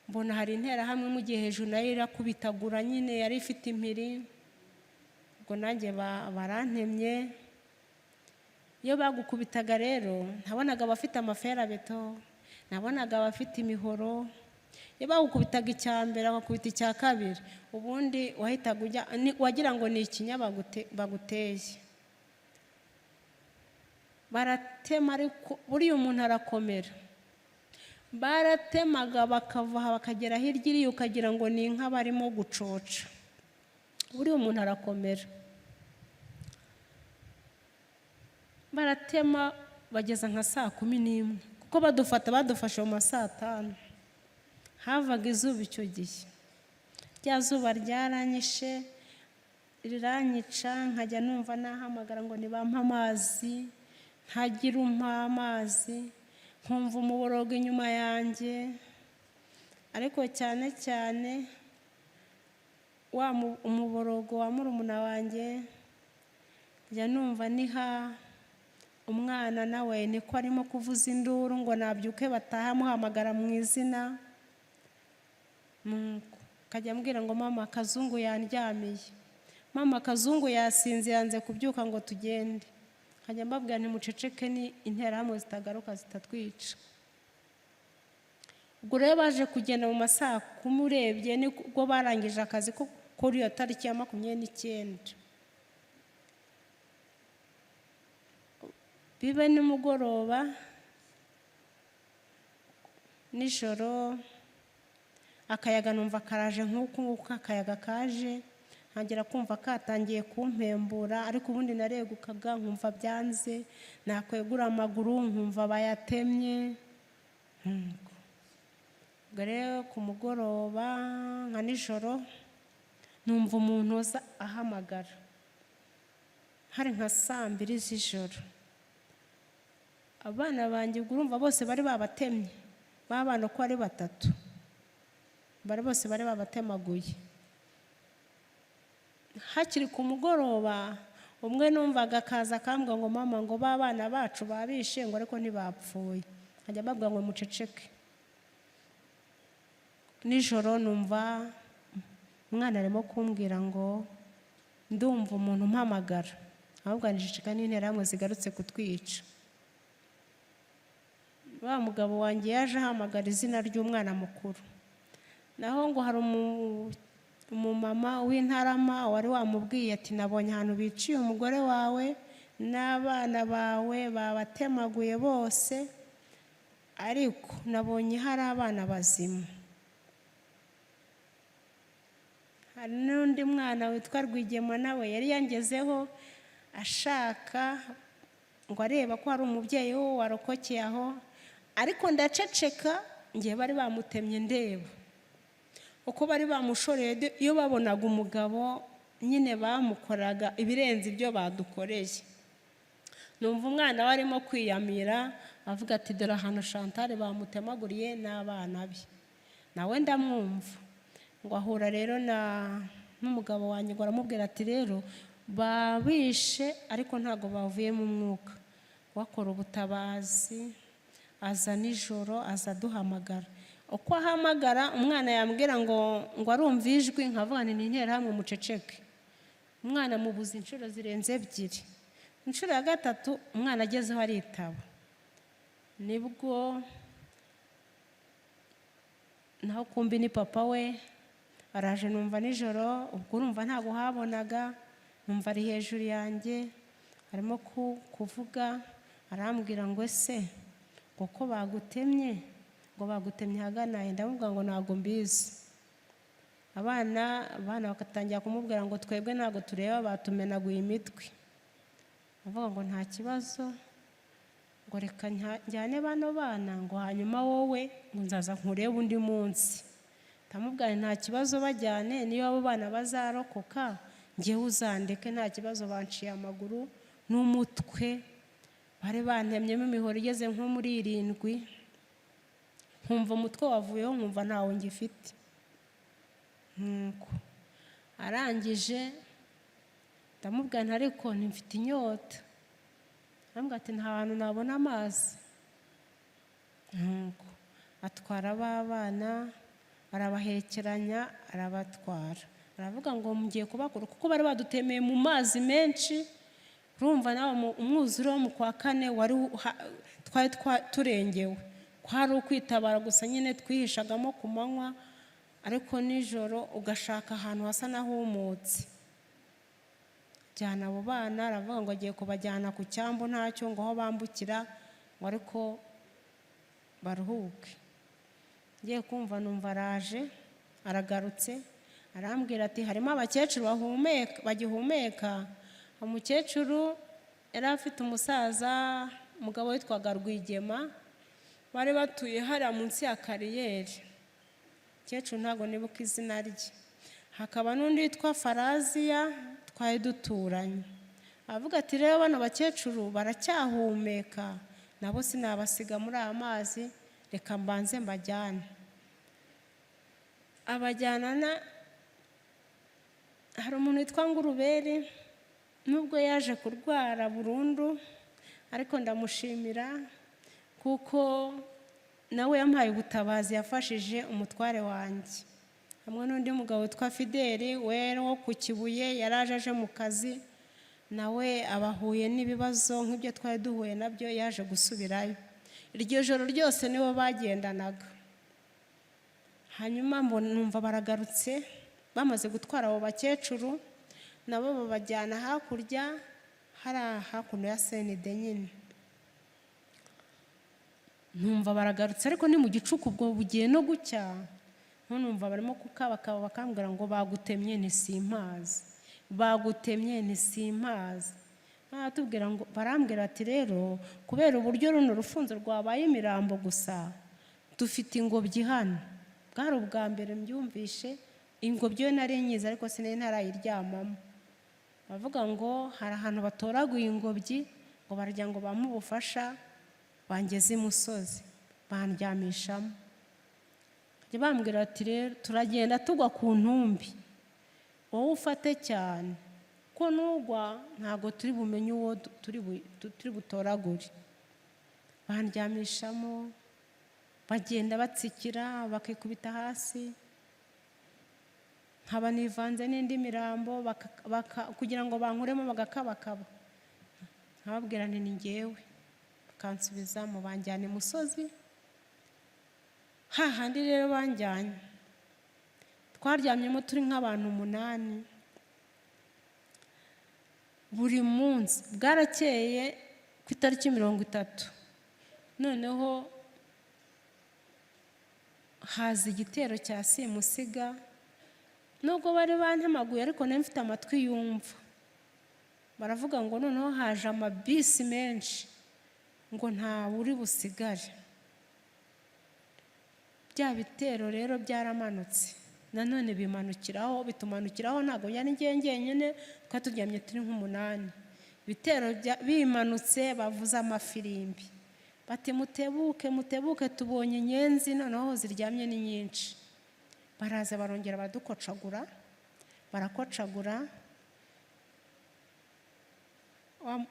Mbona hari Interahamwe imugiye hejuru, nayo irakubitagura nyine, yari ifite impiri. Ubwo nanjye barantemye. Iyo bagukubitaga rero, nabonaga abafite amaferabeto, nabonaga abafite imihoro. Iyo bagukubitaga icya mbere, bagakubita icya kabiri, ubundi wahitaga ujya wagira ngo ni ikinya baguteye. Baratema, ariko buriya umuntu arakomera. Baratemaga bakava aha bakagera hirya iriya, ukagira ngo ni inka barimo gucoca. Buriya umuntu arakomera. Baratema bageza nka saa 11, kuko badufata badufashe mu ma saa 5, havaga izuba. Icyo gihe rya zuba ryaranyishe, riranyica, nkajya numva nahamagara ngo nibampe amazi, ntagira umpa amazi, nkumva umuborogo inyuma yanjye. Ariko cyane cyane wa umuborogo wa murumuna wanjye, njya numva niha umwana nawe niko arimo kuvuza induru ngo nabyuke batahe, amuhamagara mu izina. Nuko akajya ambwira ngo: "Mama, Kazungu yandyamiye, mama, Kazungu yasinze, yanze kubyuka ngo tugende." Nkajya mbabwira nti: "Muceceke, ni Interahamwe zitagaruka zitatwica." Ubwo rero baje kugenda mu ma saa 10, urebye nibwo barangije akazi ko kuri iyo tariki ya 29. Bibe nimugoroba, nijoro, akayaga numva karaje nk'uku nguku. Akayaga kaje ntangira kumva katangiye kumpembura, ariko ubundi naregukaga nkumva byanze, nakwegura amaguru nkumva bayatemye. Ubwo rero ku mugoroba nka nijoro numva umuntu uza ahamagara, hari nka saa 2 z'ijoro. Abana banjye ubwo urumva bose bari babatemye, ba bana uko ari batatu bari bose bari babatemaguye. Hakiri ku mugoroba, umwe numvaga akaza akambwira ngo: "Mama," ngo, "ba bana bacu babishe," ngo, "ariko ntibapfuye." Nkajya mbabwira ngo: "Muceceke." Nijoro numva umwana arimo kumbwira ngo ndumva umuntu umpamagara, ahubwo niceceka n'Interahamwe zigarutse kutwica. Wa mugabo wanjye yaje ahamagara izina ry'umwana mukuru. Naho ngo hari umumama w'Intarama wari wamubwiye ati: "Nabonye ahantu biciye umugore wawe n'abana bawe, babatemaguye bose, ariko nabonye hari abana bazima." Hari n'undi mwana witwa Rwigema, nawe yari yangezeho ashaka ngo areba ko hari umubyeyi we warokokeye aho, ariko ndaceceka. Ngiye bari bamutemye ndeba uko bari bamushoreye. Iyo babonaga umugabo nyine bamukoraga ibirenze ibyo badukoreye. Numva umwana we arimo kwiyamira avuga ati: "Dore ahantu Chantal bamutemaguriye n'abana be." Nawe ndamwumva. Ngo ahura rero na n'umugabo wanjye, ngo aramubwira ati: "Rero babishe, ariko ntabwo bavuye mu mwuka." Wakora ubutabazi, aza nijoro, aza aduhamagara. Uko ahamagara umwana, yambwira ngo arumva ijwi, nkavuga nti: "Ni Interahamwe, muceceke." Umwana mubuza inshuro zirenze ebyiri. Inshuro ya gatatu umwana agezeho aritaba. Nibwo naho kumbi ni papa we araje. Numva nijoro, ubwo urumva ntabwo habonaga, numva ari hejuru yanjye arimo kuvuga, arambwira ngo: "Ese ngo ko bagutemye, ngo bagutemye ahagana he?" Ndamubwira ngo ntabwo mbizi. Abana bagatangira kumubwira ngo: "Twebwe ntabwo tureba, batumenaguye imitwe." Avuga ngo: "Nta kibazo," ngo: "Reka njyane bano bana," ngo: "hanyuma wowe," ngo: "nzaza nkurebe undi munsi." Ndamubwira nti: "Nta kibazo, bajyane, niyo abo bana bazarokoka ngewe uzandeke, nta kibazo." Banciye amaguru n'umutwe, bari bantemyemo imihoro igeze nko muri irindwi. Nkumva umutwe wavuyeho, nkumva ntawo ngifite. Nuko arangije ndamubwira nti: "Ariko ntimfite inyota." Arambwira ati: "Nta hantu nabona amazi." Nuko atwara ba bana, arabahekeranya, arabatwara, aravuga ngo mugiye kubakura, kuko bari badutemeye mu mazi menshi. Urumva nawe, umwuzure wo mu kwa kane wari twari turengewe, kwari ukwitabara gusa nyine. Twihishagamo ku manywa, ariko nijoro ugashaka ahantu hasa n'ahumutse. Jyana abo bana, aravuga ngo agiye kubajyana ku cyambu, ntacyo, ngo aho bambukira, ngo ariko baruhuke. Ngiye kumva numva araje, aragarutse, arambwira ati: "Harimo abakecuru bahumeka, bagihumeka." Umukecuru yari afite umusaza, umugabo witwaga Rwigema, bari batuye hariya munsi ya kariyeri. Umukecuru ntabwo nibuka izina rye. Hakaba n'undi witwa Faraziya twari duturanye. Avuga ati: "Rero bano bakecuru baracyahumeka, nabo sinabasiga muri aya mazi, reka mbanze mbajyane." Abajyana na hari umuntu witwa Nguruberi, nubwo yaje kurwara burundu, ariko ndamushimira kuko nawe yampaye ubutabazi, yafashije umutware wanjye hamwe n'undi mugabo witwa Fideli we wo ku Kibuye, yari aje mu kazi, nawe abahuye n'ibibazo nk'ibyo twari duhuye nabyo, yaje gusubirayo. Iryo joro ryose nibo bagendanaga. Hanyuma mbona numva baragarutse, bamaze gutwara abo bakecuru, nabo babajyana hakurya, hari hakuno ya senide nyine. Numva baragarutse, ariko ni mu gicuku, ubwo bugiye no gucya. Numva barimo kukabakaba, bakambwira ngo: "Bagutemye ntisimpazi, bagutemye ntisimpazi." Baratubwira ngo, barambwira ati: "Rero kubera uburyo runo rufunzo rwabaye imirambo gusa, dufite ingobyi hano." Bwari ubwa mbere mbyumvishe. Ingobyi yo nari nyizi, ariko sinari ntarayiryamamo. Bavuga ngo hari ahantu batoraguye ingobyi, ngo barajya ngo bamuhe ubufasha, bangeze imusozi bandyamishamo. Bajya bambwira ati: "Rero turagenda tugwa ku ntumbi, wowe ufate cyane ko nugwa ntabwo turi bumenye uwo turi butoragure." Bandyamishamo. Bagenda batsikira, bakikubita hasi, nkaba nivanze n'indi mirambo, kugira ngo bankuremo bagakabakaba. Nkababwira nti: "Ni ngewe." Bakansubiza mu, banjyana imusozi. Hahandi rero banjyanye, twaryamyemo turi nk'abantu umunani. Buri munsi, bwarakeye ku itariki 30, noneho haza igitero cya simusiga. Nubwo bari bantemaguye, ariko nari mfite amatwi yumva. Baravuga ngo noneho haje amabisi menshi, ngo ntawe uri busigare. Bya bitero rero byaramanutse nanone, bimanukiraho, bitumanukiraho. Ntabwo yari ngewe njyenyine, twari turyamye turi nk'umunani. Ibitero bimanutse, bavuze amafirimbi, bati: "Mutebuke, mutebuke, tubonye inyenzi." Noneho ziryamye ni nyinshi. Baraza, barongera baradukocagura, barakocagura.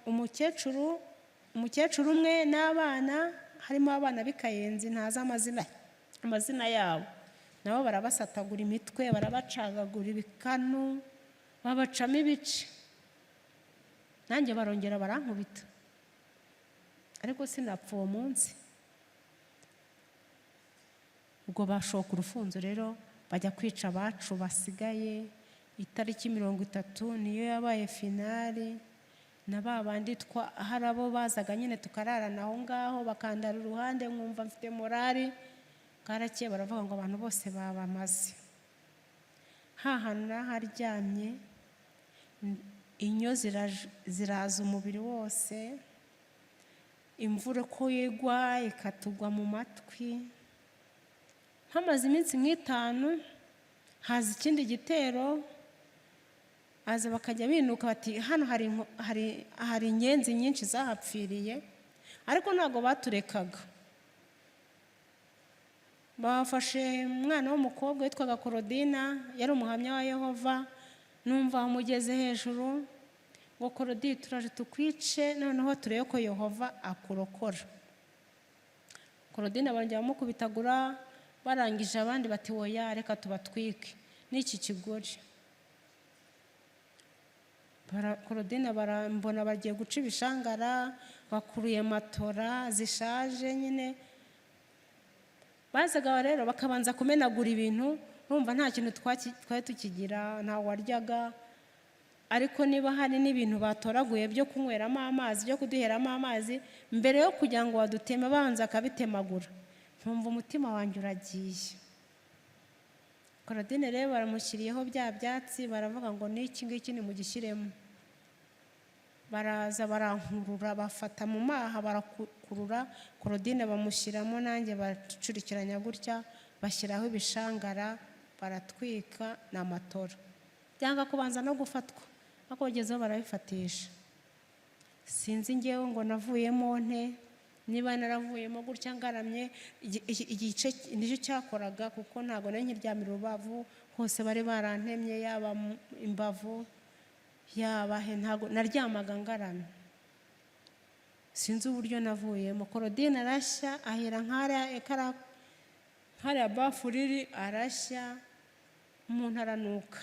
Umukecuru umwe n'abana, harimo abana b'i Kayenzi ntazi amazina yabo, nabo barabasatagura imitwe, barabacagagura ibikanu, babacamo ibice. Nanjye barongera barankubita, ariko sinapfa uwo munsi. Ubwo bashoka urufunzo rero, bajya kwica abacu basigaye. Itariki 30 niyo yabaye finale. Na ba bandi hari abo bazaga nyine tukararana aho ngaho, bakandara uruhande, nkumva mfite morale. Bwarakeye, baravuga ngo abantu bose babamaze. Hantu haryamye, inyo ziraza umubiri wose, imvura uko igwa ikatugwa mu matwi. Hamaze iminsi nk'itanu, haza ikindi gitero. Aza bakajya binuka, bati: "Hano hari inyenzi nyinshi zahapfiriye." Ariko ntabwo baturekaga. Bafashe umwana w'umukobwa witwaga Korodina, yari umuhamya wa Yehova. Numva amugeze hejuru ngo: "Korodi, turaje tukwice, noneho turebe ko Yehova akurokora." Korodina barongera bamukubitagura. Barangije, abandi bati: "Woya, reka tubatwike n'iki kigore." Korodina barambona, bagiye guca ibishangara, bakuruye matora zishaje nyine. Bazaga rero bakabanza kumenagura ibintu. Urumva nta kintu twari tukigira, nta waryaga. Ariko niba hari n'ibintu batoraguye byo kunyweramo amazi, byo kuduheramo amazi, mbere yo kugira ngo baduteme babanza akabitemagura. Nkumva umutima wanjye uragiye. Korodine rero baramushyiriyeho bya byatsi, baravuga ngo: "N'iki ngiki nimugishyiremo." Baraza barankurura, bafata mu maha, barakurura. Korodine bamushyiramo, nanjye bacurikiranya gutya, bashyiraho ibishangara, baratwika. Ni amatora, byanga kubanza no gufatwa, ariko bagezeho barabifatisha. Sinzi ngewe ngo navuyemo nte, niba naravuyemo gutya ngaramye. Igice nicyo cyakoraga, kuko ntabwo nari nkiryamira urubavu. Hose bari barantemye, yaba imbavu, yaba he, ntabwo naryamaga ngaramye. Sinzi uburyo navuyemo. Korodine arashya, ahera nk'hariya bafure iri, arashya, umuntu aranuka.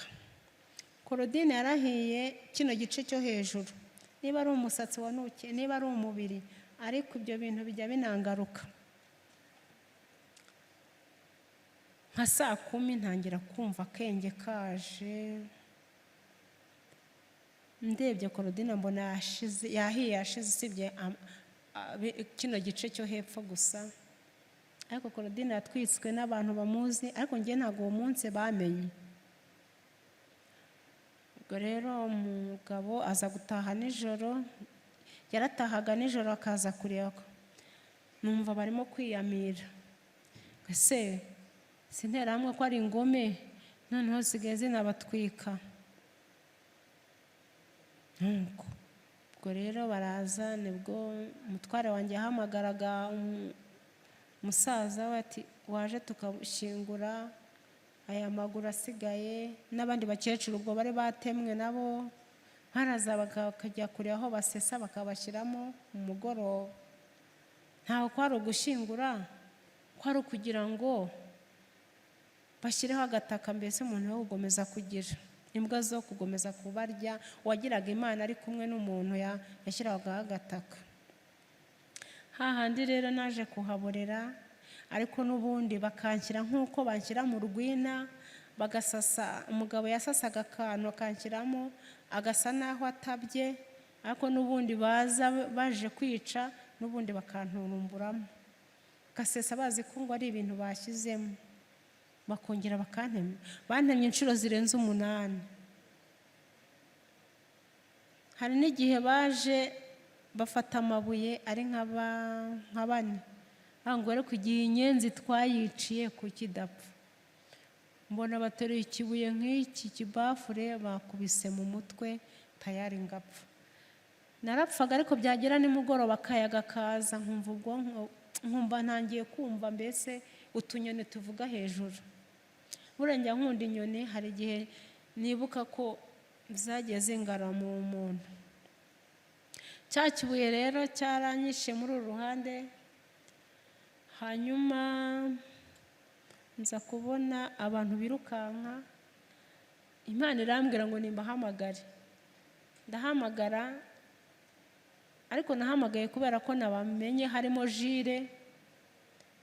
Korodine yarahiye kino gice cyo hejuru, niba ari umusatsi wanukiye, niba ari umubiri, ariko ibyo bintu bijya binangaruka. Nka saa 10 ntangira kumva akenge kaje. Ndebye Korodina, mbona yashize, yahiye, yashize, usibye kino gice cyo hepfo gusa. Ariko Korodina yatwitswe n'abantu bamuzi, ariko njye ntabwo uwo munsi bamenye. Ubwo rero umugabo aza gutaha nijoro. Yaratahaga nijoro, akaza kureba, numva barimo kwiyamira: "Ese si interahamwe ko ari ingome, noneho zisigaye zinabatwika?" Nuko ubwo rero baraza, nibwo umutware wanjye yahamagaraga umusaza we, ati: "Waje tukashyingura aya maguru asigaye?" N'abandi bakecuru ubwo bari batemwe nabo baraza, bakajya kure aho basesa, bakabashyiramo mu mugoroba. Ntabwo kwari ugushyingura, Ko ari ukugira ngo bashyireho agataka, mbese umuntu wo gukomeza kugira imbwa zo gukomeza kubarya. Uwagiraga Imana ari kumwe n'umuntu yashyiragaho agataka. Hahandi rero naje kuhaborera, ariko n'ubundi bakanshyira nk'uko banshyira mu rwina, bagasasa. Umugabo yasasaga akantu akanshyiramo, agasa n'aho atabye, ariko n'ubundi baza baje kwica, n'ubundi bakanturumburamo, gasesa bazi ko ngo ari ibintu bashyizemo, bakongera bakantema. Bantemye inshuro zirenze 8. Hari n'igihe baje bafata amabuye ari nka bane, ngo ariko igihe inyenzi twayiciye kuki idapfa? Mbona bateruye ikibuye nk'iki kibafure, bakubise mu mutwe, tayari ngapfa. Narapfaga, ariko byagera nimugoroba akayaga kaza, nkumva ubwonko, nkumva ntangiye kumva mbese utunyoni tuvuga hejuru. Buriya njya nkunda inyoni. Hari igihe nibuka ko zagiye zingara mu muntu. Cya kibuye rero cyaranyishe muri uru ruhande. Hanyuma nza kubona abantu birukanka. Imana irambwira ngo nimbahamagare. Ndahamagara, ariko nahamagaye kubera ko nabamenye, harimo Jire.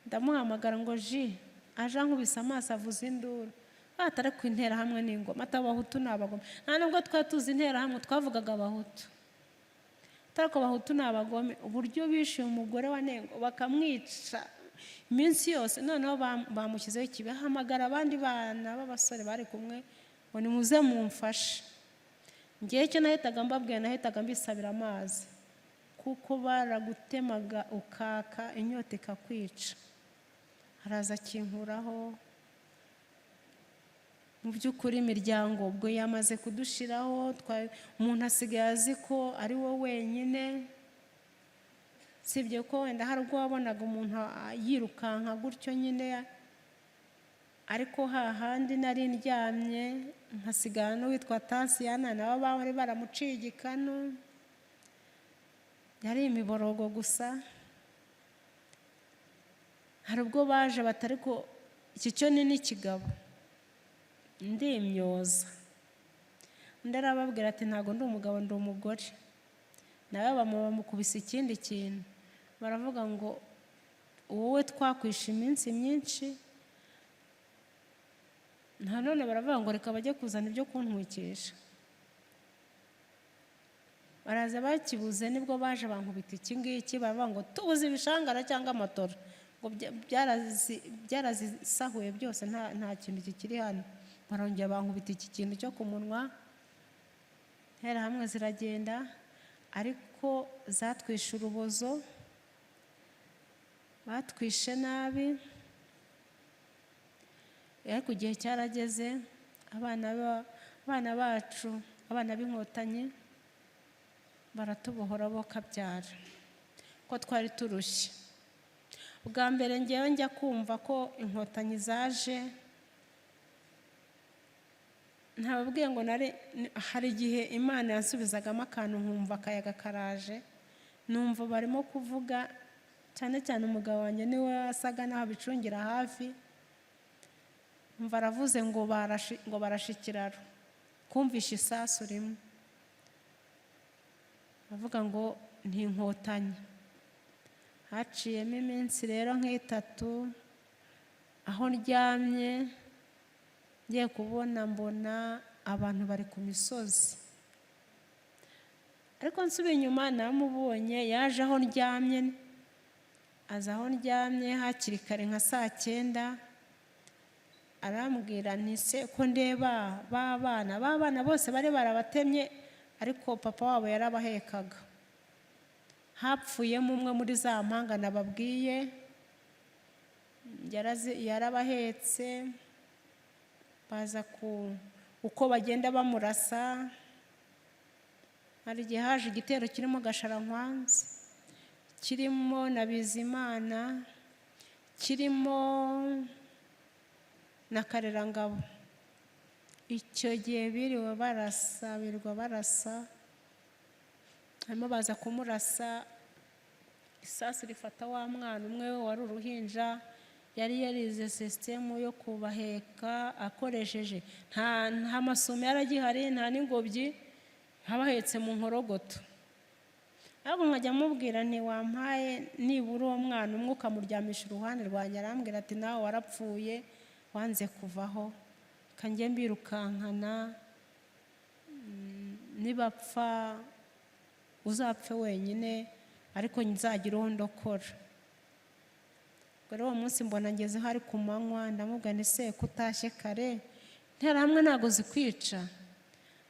Ndamuhamagara ngo ji aje, ankubise amaso avuza induru, atari ku Interahamwe n'ingoma, ati Abahutu ni abagome. Nta nubwo twari tuzi Interahamwe, twavugaga Abahutu. Atari ko Abahutu ni abagome, uburyo bishyuye umugore wa Nengo, bakamwica iminsi yose. Noneho bamushyizeho ikibi. Hamagara abandi bana b'abasore bari kumwe ngo nimuze mumfashe. Ngewe icyo nahitaga mbabwira, nahitaga mbisabira amazi, kuko baragutemaga ukaka, inyota ikakwica. Araza akinkuraho. Mu by'ukuri imiryango ubwo yamaze kudushiraho, umuntu asigaye azi ko ari we wenyine. Sibye ko wenda hari ubwo wabonaga umuntu yirukanka gutyo nyine, ariko hahandi nari ndyamye nkasigara n'uwitwa Tasiyana, nabo bari baramuciye igikanu, yari imiborogo gusa. Hari ubwo baje batari ko iki cyo ni n'ikigabo, ndimyoza. Undi arababwira ati ntabwo ndi umugabo, ndi umugore. Nawe bamukubise ikindi kintu, baravuga ngo wowe twakwishe iminsi myinshi. Nta none baravuga ngo reka bajye kuzana ibyo kuntwikisha. Baraza bakibuze, nibwo baje bankubita iki ngiki, baravuga ngo tubuze ibishangara cyangwa amatora, ngo byarazisahuye byose, nta kintu kikiri hano. Barongera bankubita iki kintu cyo ku munwa. Hamwe ziragenda, ariko zatwishe urubozo, batwishe nabi. Ariko igihe cyarageze, abana bacu, abana b'Inkotanyi, baratubohora bo kabyara, ko twari turushye. Bwa mbere ngewe njya kumva ko Inkotanyi zaje, ntababwiye ngo nari hari igihe Imana yansubizagamo akantu, nkumva akayaga karaje, numva barimo kuvuga cyane cyane. Umugabo wanjye niwe wasaga n'aho abicungira hafi. Mva aravuze ngo barashe ikiraro, kumvisha isasu rimwe, avuga ngo ni Inkotanyi. Haciyemo iminsi rero nk'itatu, aho ndyamye ngiye kubona mbona abantu bari ku misozi. Ariko nsubiye inyuma, namubonye yaje aho ndyamye, aza aho ndyamye hakiri kare nka saa 9. Arambwira nti se ko ndeba ba bana, ba bana bose bari barabatemye, ariko papa wabo yarabahekaga. Hapfuyemo umwe muri za mpanga nababwiye, yarabahetse. Baza ku uko bagenda bamurasa. Hari igihe haje igitero kirimo Gasharankwanzi, kirimo na Bizimana, kirimo na Karerangabo. Icyo gihe biriwe barasa, birirwa barasa, harimo baza kumurasa, isasu rifata wa mwana umwe wari uruhinja. Yari yarize sisitemu yo kubaheka akoresheje, nta masume yaragihari, nta n'ingobyi, abahetse mu nkorogoto. Ariko nkajya mubwira nti: "Wampaye nibura uwo mwana umwe ukamuryamisha iruhande rwanjye?" Arambwira ati: "Nawe warapfuye, wanze kuvaho, kanjye mbirukankana, nibapfa uzapfe wenyine, ariko nzagira uwo ndokora." Ubwo rero uwo munsi mbona ngezeho ari ku manywa, ndamubwira nti: "Se ko utashye kare, Interahamwe ntabwo zikwica?"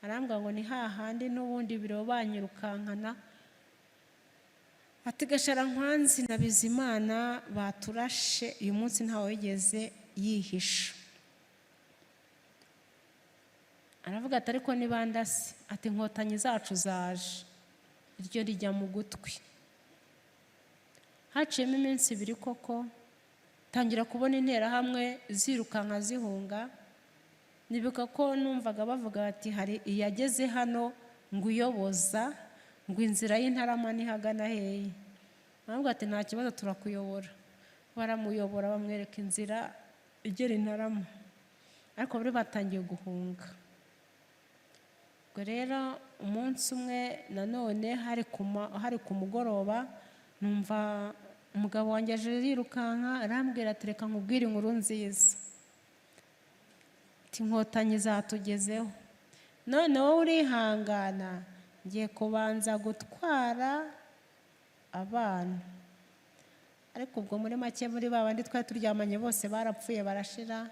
Arambwira ngo: "Ni hahandi n'ubundi biro banyirukankana." Ati: "Gasharankwanzi na Bizimana baturashe uyu munsi, ntawe wigeze yihisha." Aravuga ati: "Ariko nibandase," ati: "Inkotanyi zacu zaje." Iryo rijya mu gutwi. Haciyemo iminsi 2 koko tangira kubona Interahamwe zirukanka zihunga. Nibuka ko numvaga bavuga bati: "Hari iyageze hano ngo uyoboza ngo inzira y'Intarama ntihagana hehe?" Baravuga ati: "Nta kibazo, turakuyobora." Baramuyobora, bamwereka inzira igera Intarama, ariko bari batangiye guhunga. Ubwo rero umunsi umwe nanone hari ku mugoroba, numva umugabo wanjye aje yirukanka, arambwira ati: "Reka nkubwire inkuru nziza," ati: "Inkotanyi zatugezeho, none wowe urihangana, ngiye kubanza gutwara abana." Ariko ubwo muri make, muri ba bandi twari turyamanye bose barapfuye barashira,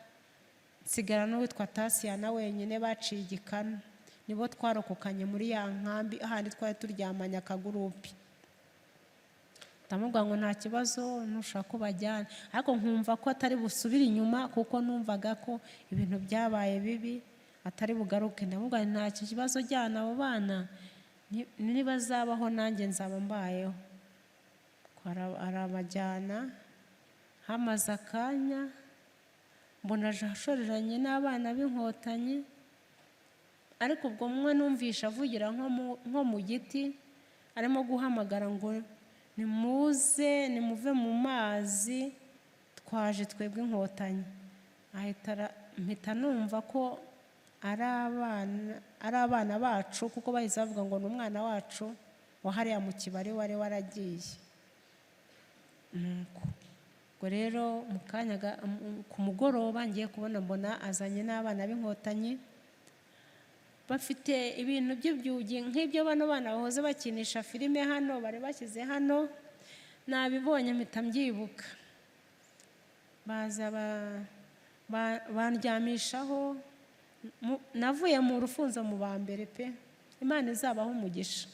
nsigara n'uwitwa Tasiyana wenyine baciye igikanu. Nibo twarokokanye muri ya nkambi ahandi twari turyamanye akagurupe. Ndamubwira ngo: "Nta kibazo, ntushaka ubajyane." Ariko nkumva ko atari busubire inyuma, kuko numvaga ko ibintu byabaye bibi, atari bugaruke. Ndamubwira nti: "Nta kibazo, jyana abo bana, nibazabaho nanjye nzaba mbayeho." Arabajyana. Hamaze akanya mbona aje ashoreranye n'abana b'Inkotanyi. Ariko ubwo umwe numvisha avugira nko mu giti, arimo guhamagara ngo: "Nimuze, nimuve mu mazi, twaje twebwe Inkotanyi." Ahita mpita numva ko ari abana bacu, kuko bahise bavuga ngo ni umwana wacu wa hariya mu kibari wari waragiye. Nuko ubwo rero mu kanya ku mugoroba ngiye kubona mbona azanye n'abana b'Inkotanyi, bafite ibintu by'ibyugi nk'ibyo bano bana bahoze bakinisha filime hano bari bashyize hano. Nabibonye mpita mbyibuka. Baza bandyamishaho. Navuye mu rufunzo mu ba mbere pe, Imana izabaho umugisha.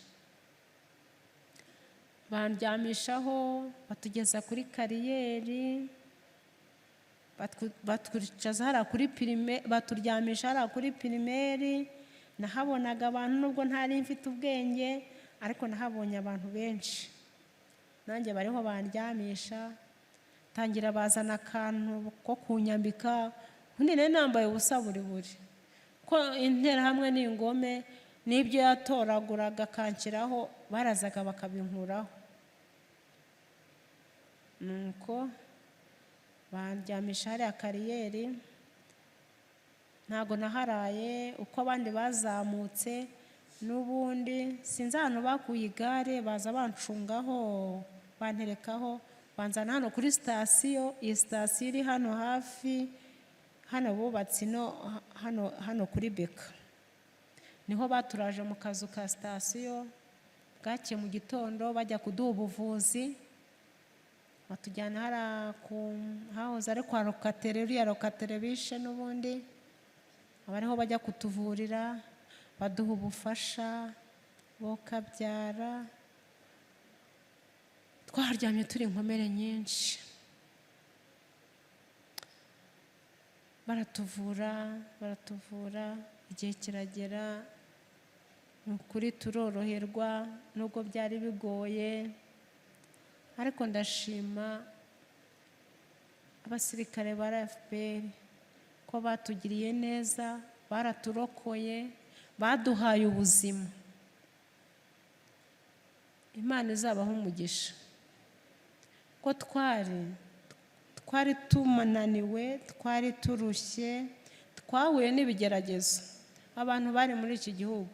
Bandyamishaho, batugeza kuri kariyeri, batwicaza hariya kuri primaire, baturyamisha hariya kuri primaire. Nahabonaga abantu nubwo ntari mfite ubwenge, ariko nahabonye abantu benshi. Nanjye bariho bandyamisha, tangira bazana akantu ko kunyambika, ubundi nari nambaye ubusa buri buri, ko Interahamwe n'ingome n'ibyo yatoraguraga akanshyiraho, barazaga bakabinkuraho. Nuko bandyamisha hariya kariyeri. Ntabwo naharaye uko abandi bazamutse. N'ubundi sinzi ahantu bakuye igare, baza bancungaho, banterekaho, banzana hano kuri sitasiyo. Iyi sitasiyo iri hano hafi hano bubatse ino hano kuri Beka, niho baturaje mu kazu ka sitasiyo. Bwakeye mu gitondo bajya kuduha ubuvuzi, batujyana hariya ku hahoze ari kwa Rokatere, uriya Rokatere bishe n'ubundi, aba ariho bajya kutuvurira, baduha ubufasha bokabyara. Twaharyamye turi inkomere nyinshi, baratuvura, baratuvura, igihe kiragera, ni ukuri turoroherwa nubwo byari bigoye. Ariko ndashima abasirikare ba FPR ko batugiriye neza, baraturokoye, baduhaye ubuzima. Imana izabaho umugisha, ko twari Twari tumananiwe, twari turushye, twahuye n'ibigeragezo. Abantu bari muri iki gihugu,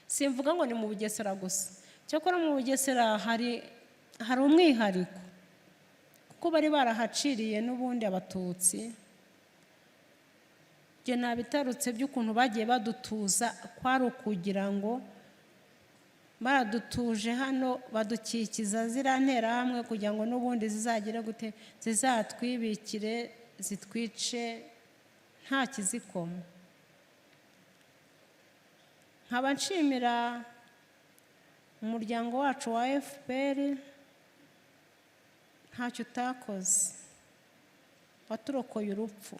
simvuga ngo ni mu Bugesera gusa, cyakora mu Bugesera hari umwihariko kuko bari barahaciriye n'ubundi Abatutsi. Ibyo nabitarutse by'ukuntu bagiye badutuza, kwari ukugira ngo baradutuje hano, badukikiza ziriya nterahamwe kugira ngo n'ubundi zizagere gute, zizatwibikire, zitwice nta kizikoma. Nkaba nshimira umuryango wacu wa FPR, ntacyo utakoze, waturokoye urupfu.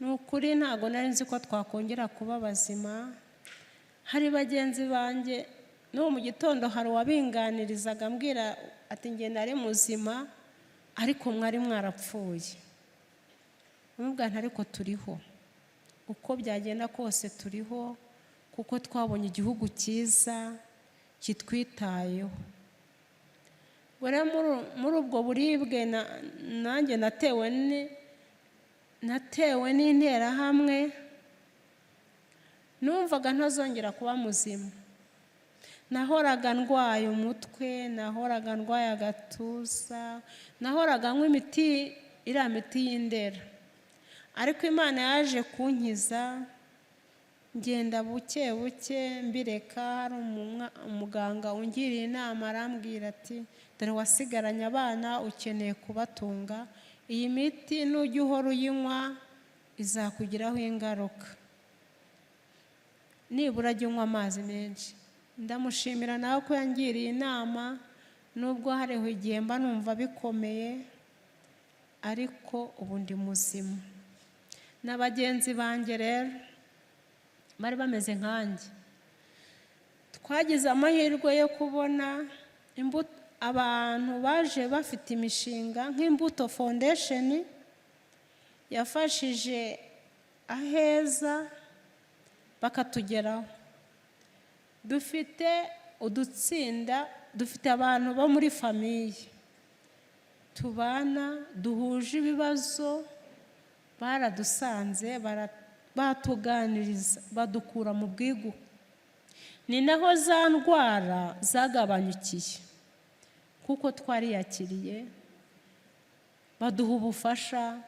Ni ukuri ntabwo nari nzi ko twakongera kuba bazima. Hari bagenzi banjye n'ubu mu gitondo hari uwabinganirizaga ambwira ati: "Njye nari muzima, ariko mwari mwarapfuye." Nti: "Ariko turiho, uko byagenda kose turiho, kuko twabonye igihugu cyiza kitwitayeho." Ubwo rero muri ubwo buribwe nanjye natewe n'interahamwe, numvaga ntazongera kuba muzima. Nahoraga ndwaye umutwe, nahoraga ndwaye agatuza, nahoraga nywa imiti, iriya miti y'indera. Ariko Imana yaje kunkiza, ngenda buke buke mbireka. Hari umuganga ungiriye inama, arambwira ati: "Dore wasigaranye abana, ukeneye kubatunga, iyi miti nujya uhora uyinywa izakugiraho ingaruka, nibura jya unywa amazi menshi." Ndamushimira nawe ko yangiriye inama, nubwo hariho igihe mba numva bikomeye, ariko ubu ndi muzima. Na bagenzi banjye rero bari bameze nkanjye, twagize amahirwe yo kubona abantu baje bafite imishinga nk'Imbuto Foundation yafashije Aheza, bakatugeraho. Dufite udutsinda, dufite abantu bo muri famille tubana duhuje ibibazo, baradusanze, batuganiriza, badukura mu bwigunge. Ni naho za ndwara zagabanyukiye, kuko twariyakiriye, baduha ubufasha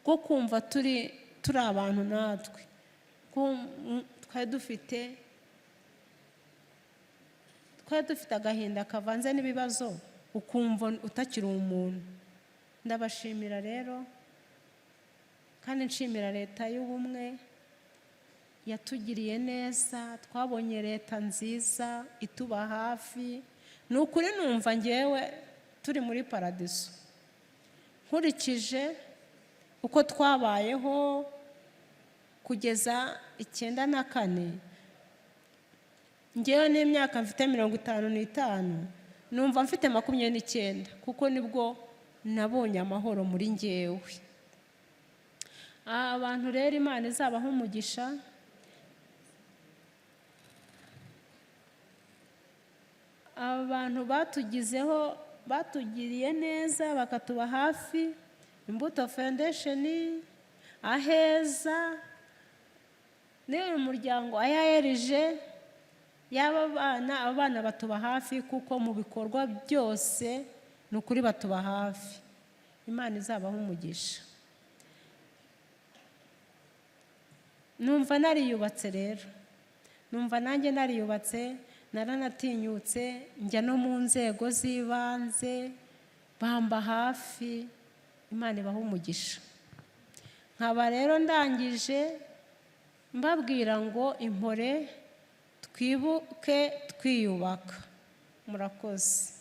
bwo kumva turi abantu natwe. Twari dufite agahinda kavanze n'ibibazo, ukumva utakiri umuntu. Ndabashimira rero, kandi nshimira Leta y'Ubumwe yatugiriye neza. Twabonye leta nziza ituba hafi. Ni ukuri numva ngewe turi muri paradiso, nkurikije uko twabayeho kugeza 94. Ngewe n'imyaka mfite 55, numva mfite 29, kuko nibwo nabonye amahoro muri ngewe. Aba bantu rero, Imana izabaha umugisha. Aba bantu batugizeho, batugiriye neza, bakatuba hafi, Imbuto Foundation, Aheza n'uyu muryango AERG y'aba bana, aba bana batuba hafi, kuko mu bikorwa byose ni ukuri batuba hafi. Imana izabaha umugisha. Numva nariyubatse rero, numva nanjye nariyubatse, naranatinyutse njya no mu nzego z'ibanze, bamba hafi. Imana ibaha umugisha. Nkaba rero ndangije mbabwira ngo impore, twibuke twiyubaka. Murakoze.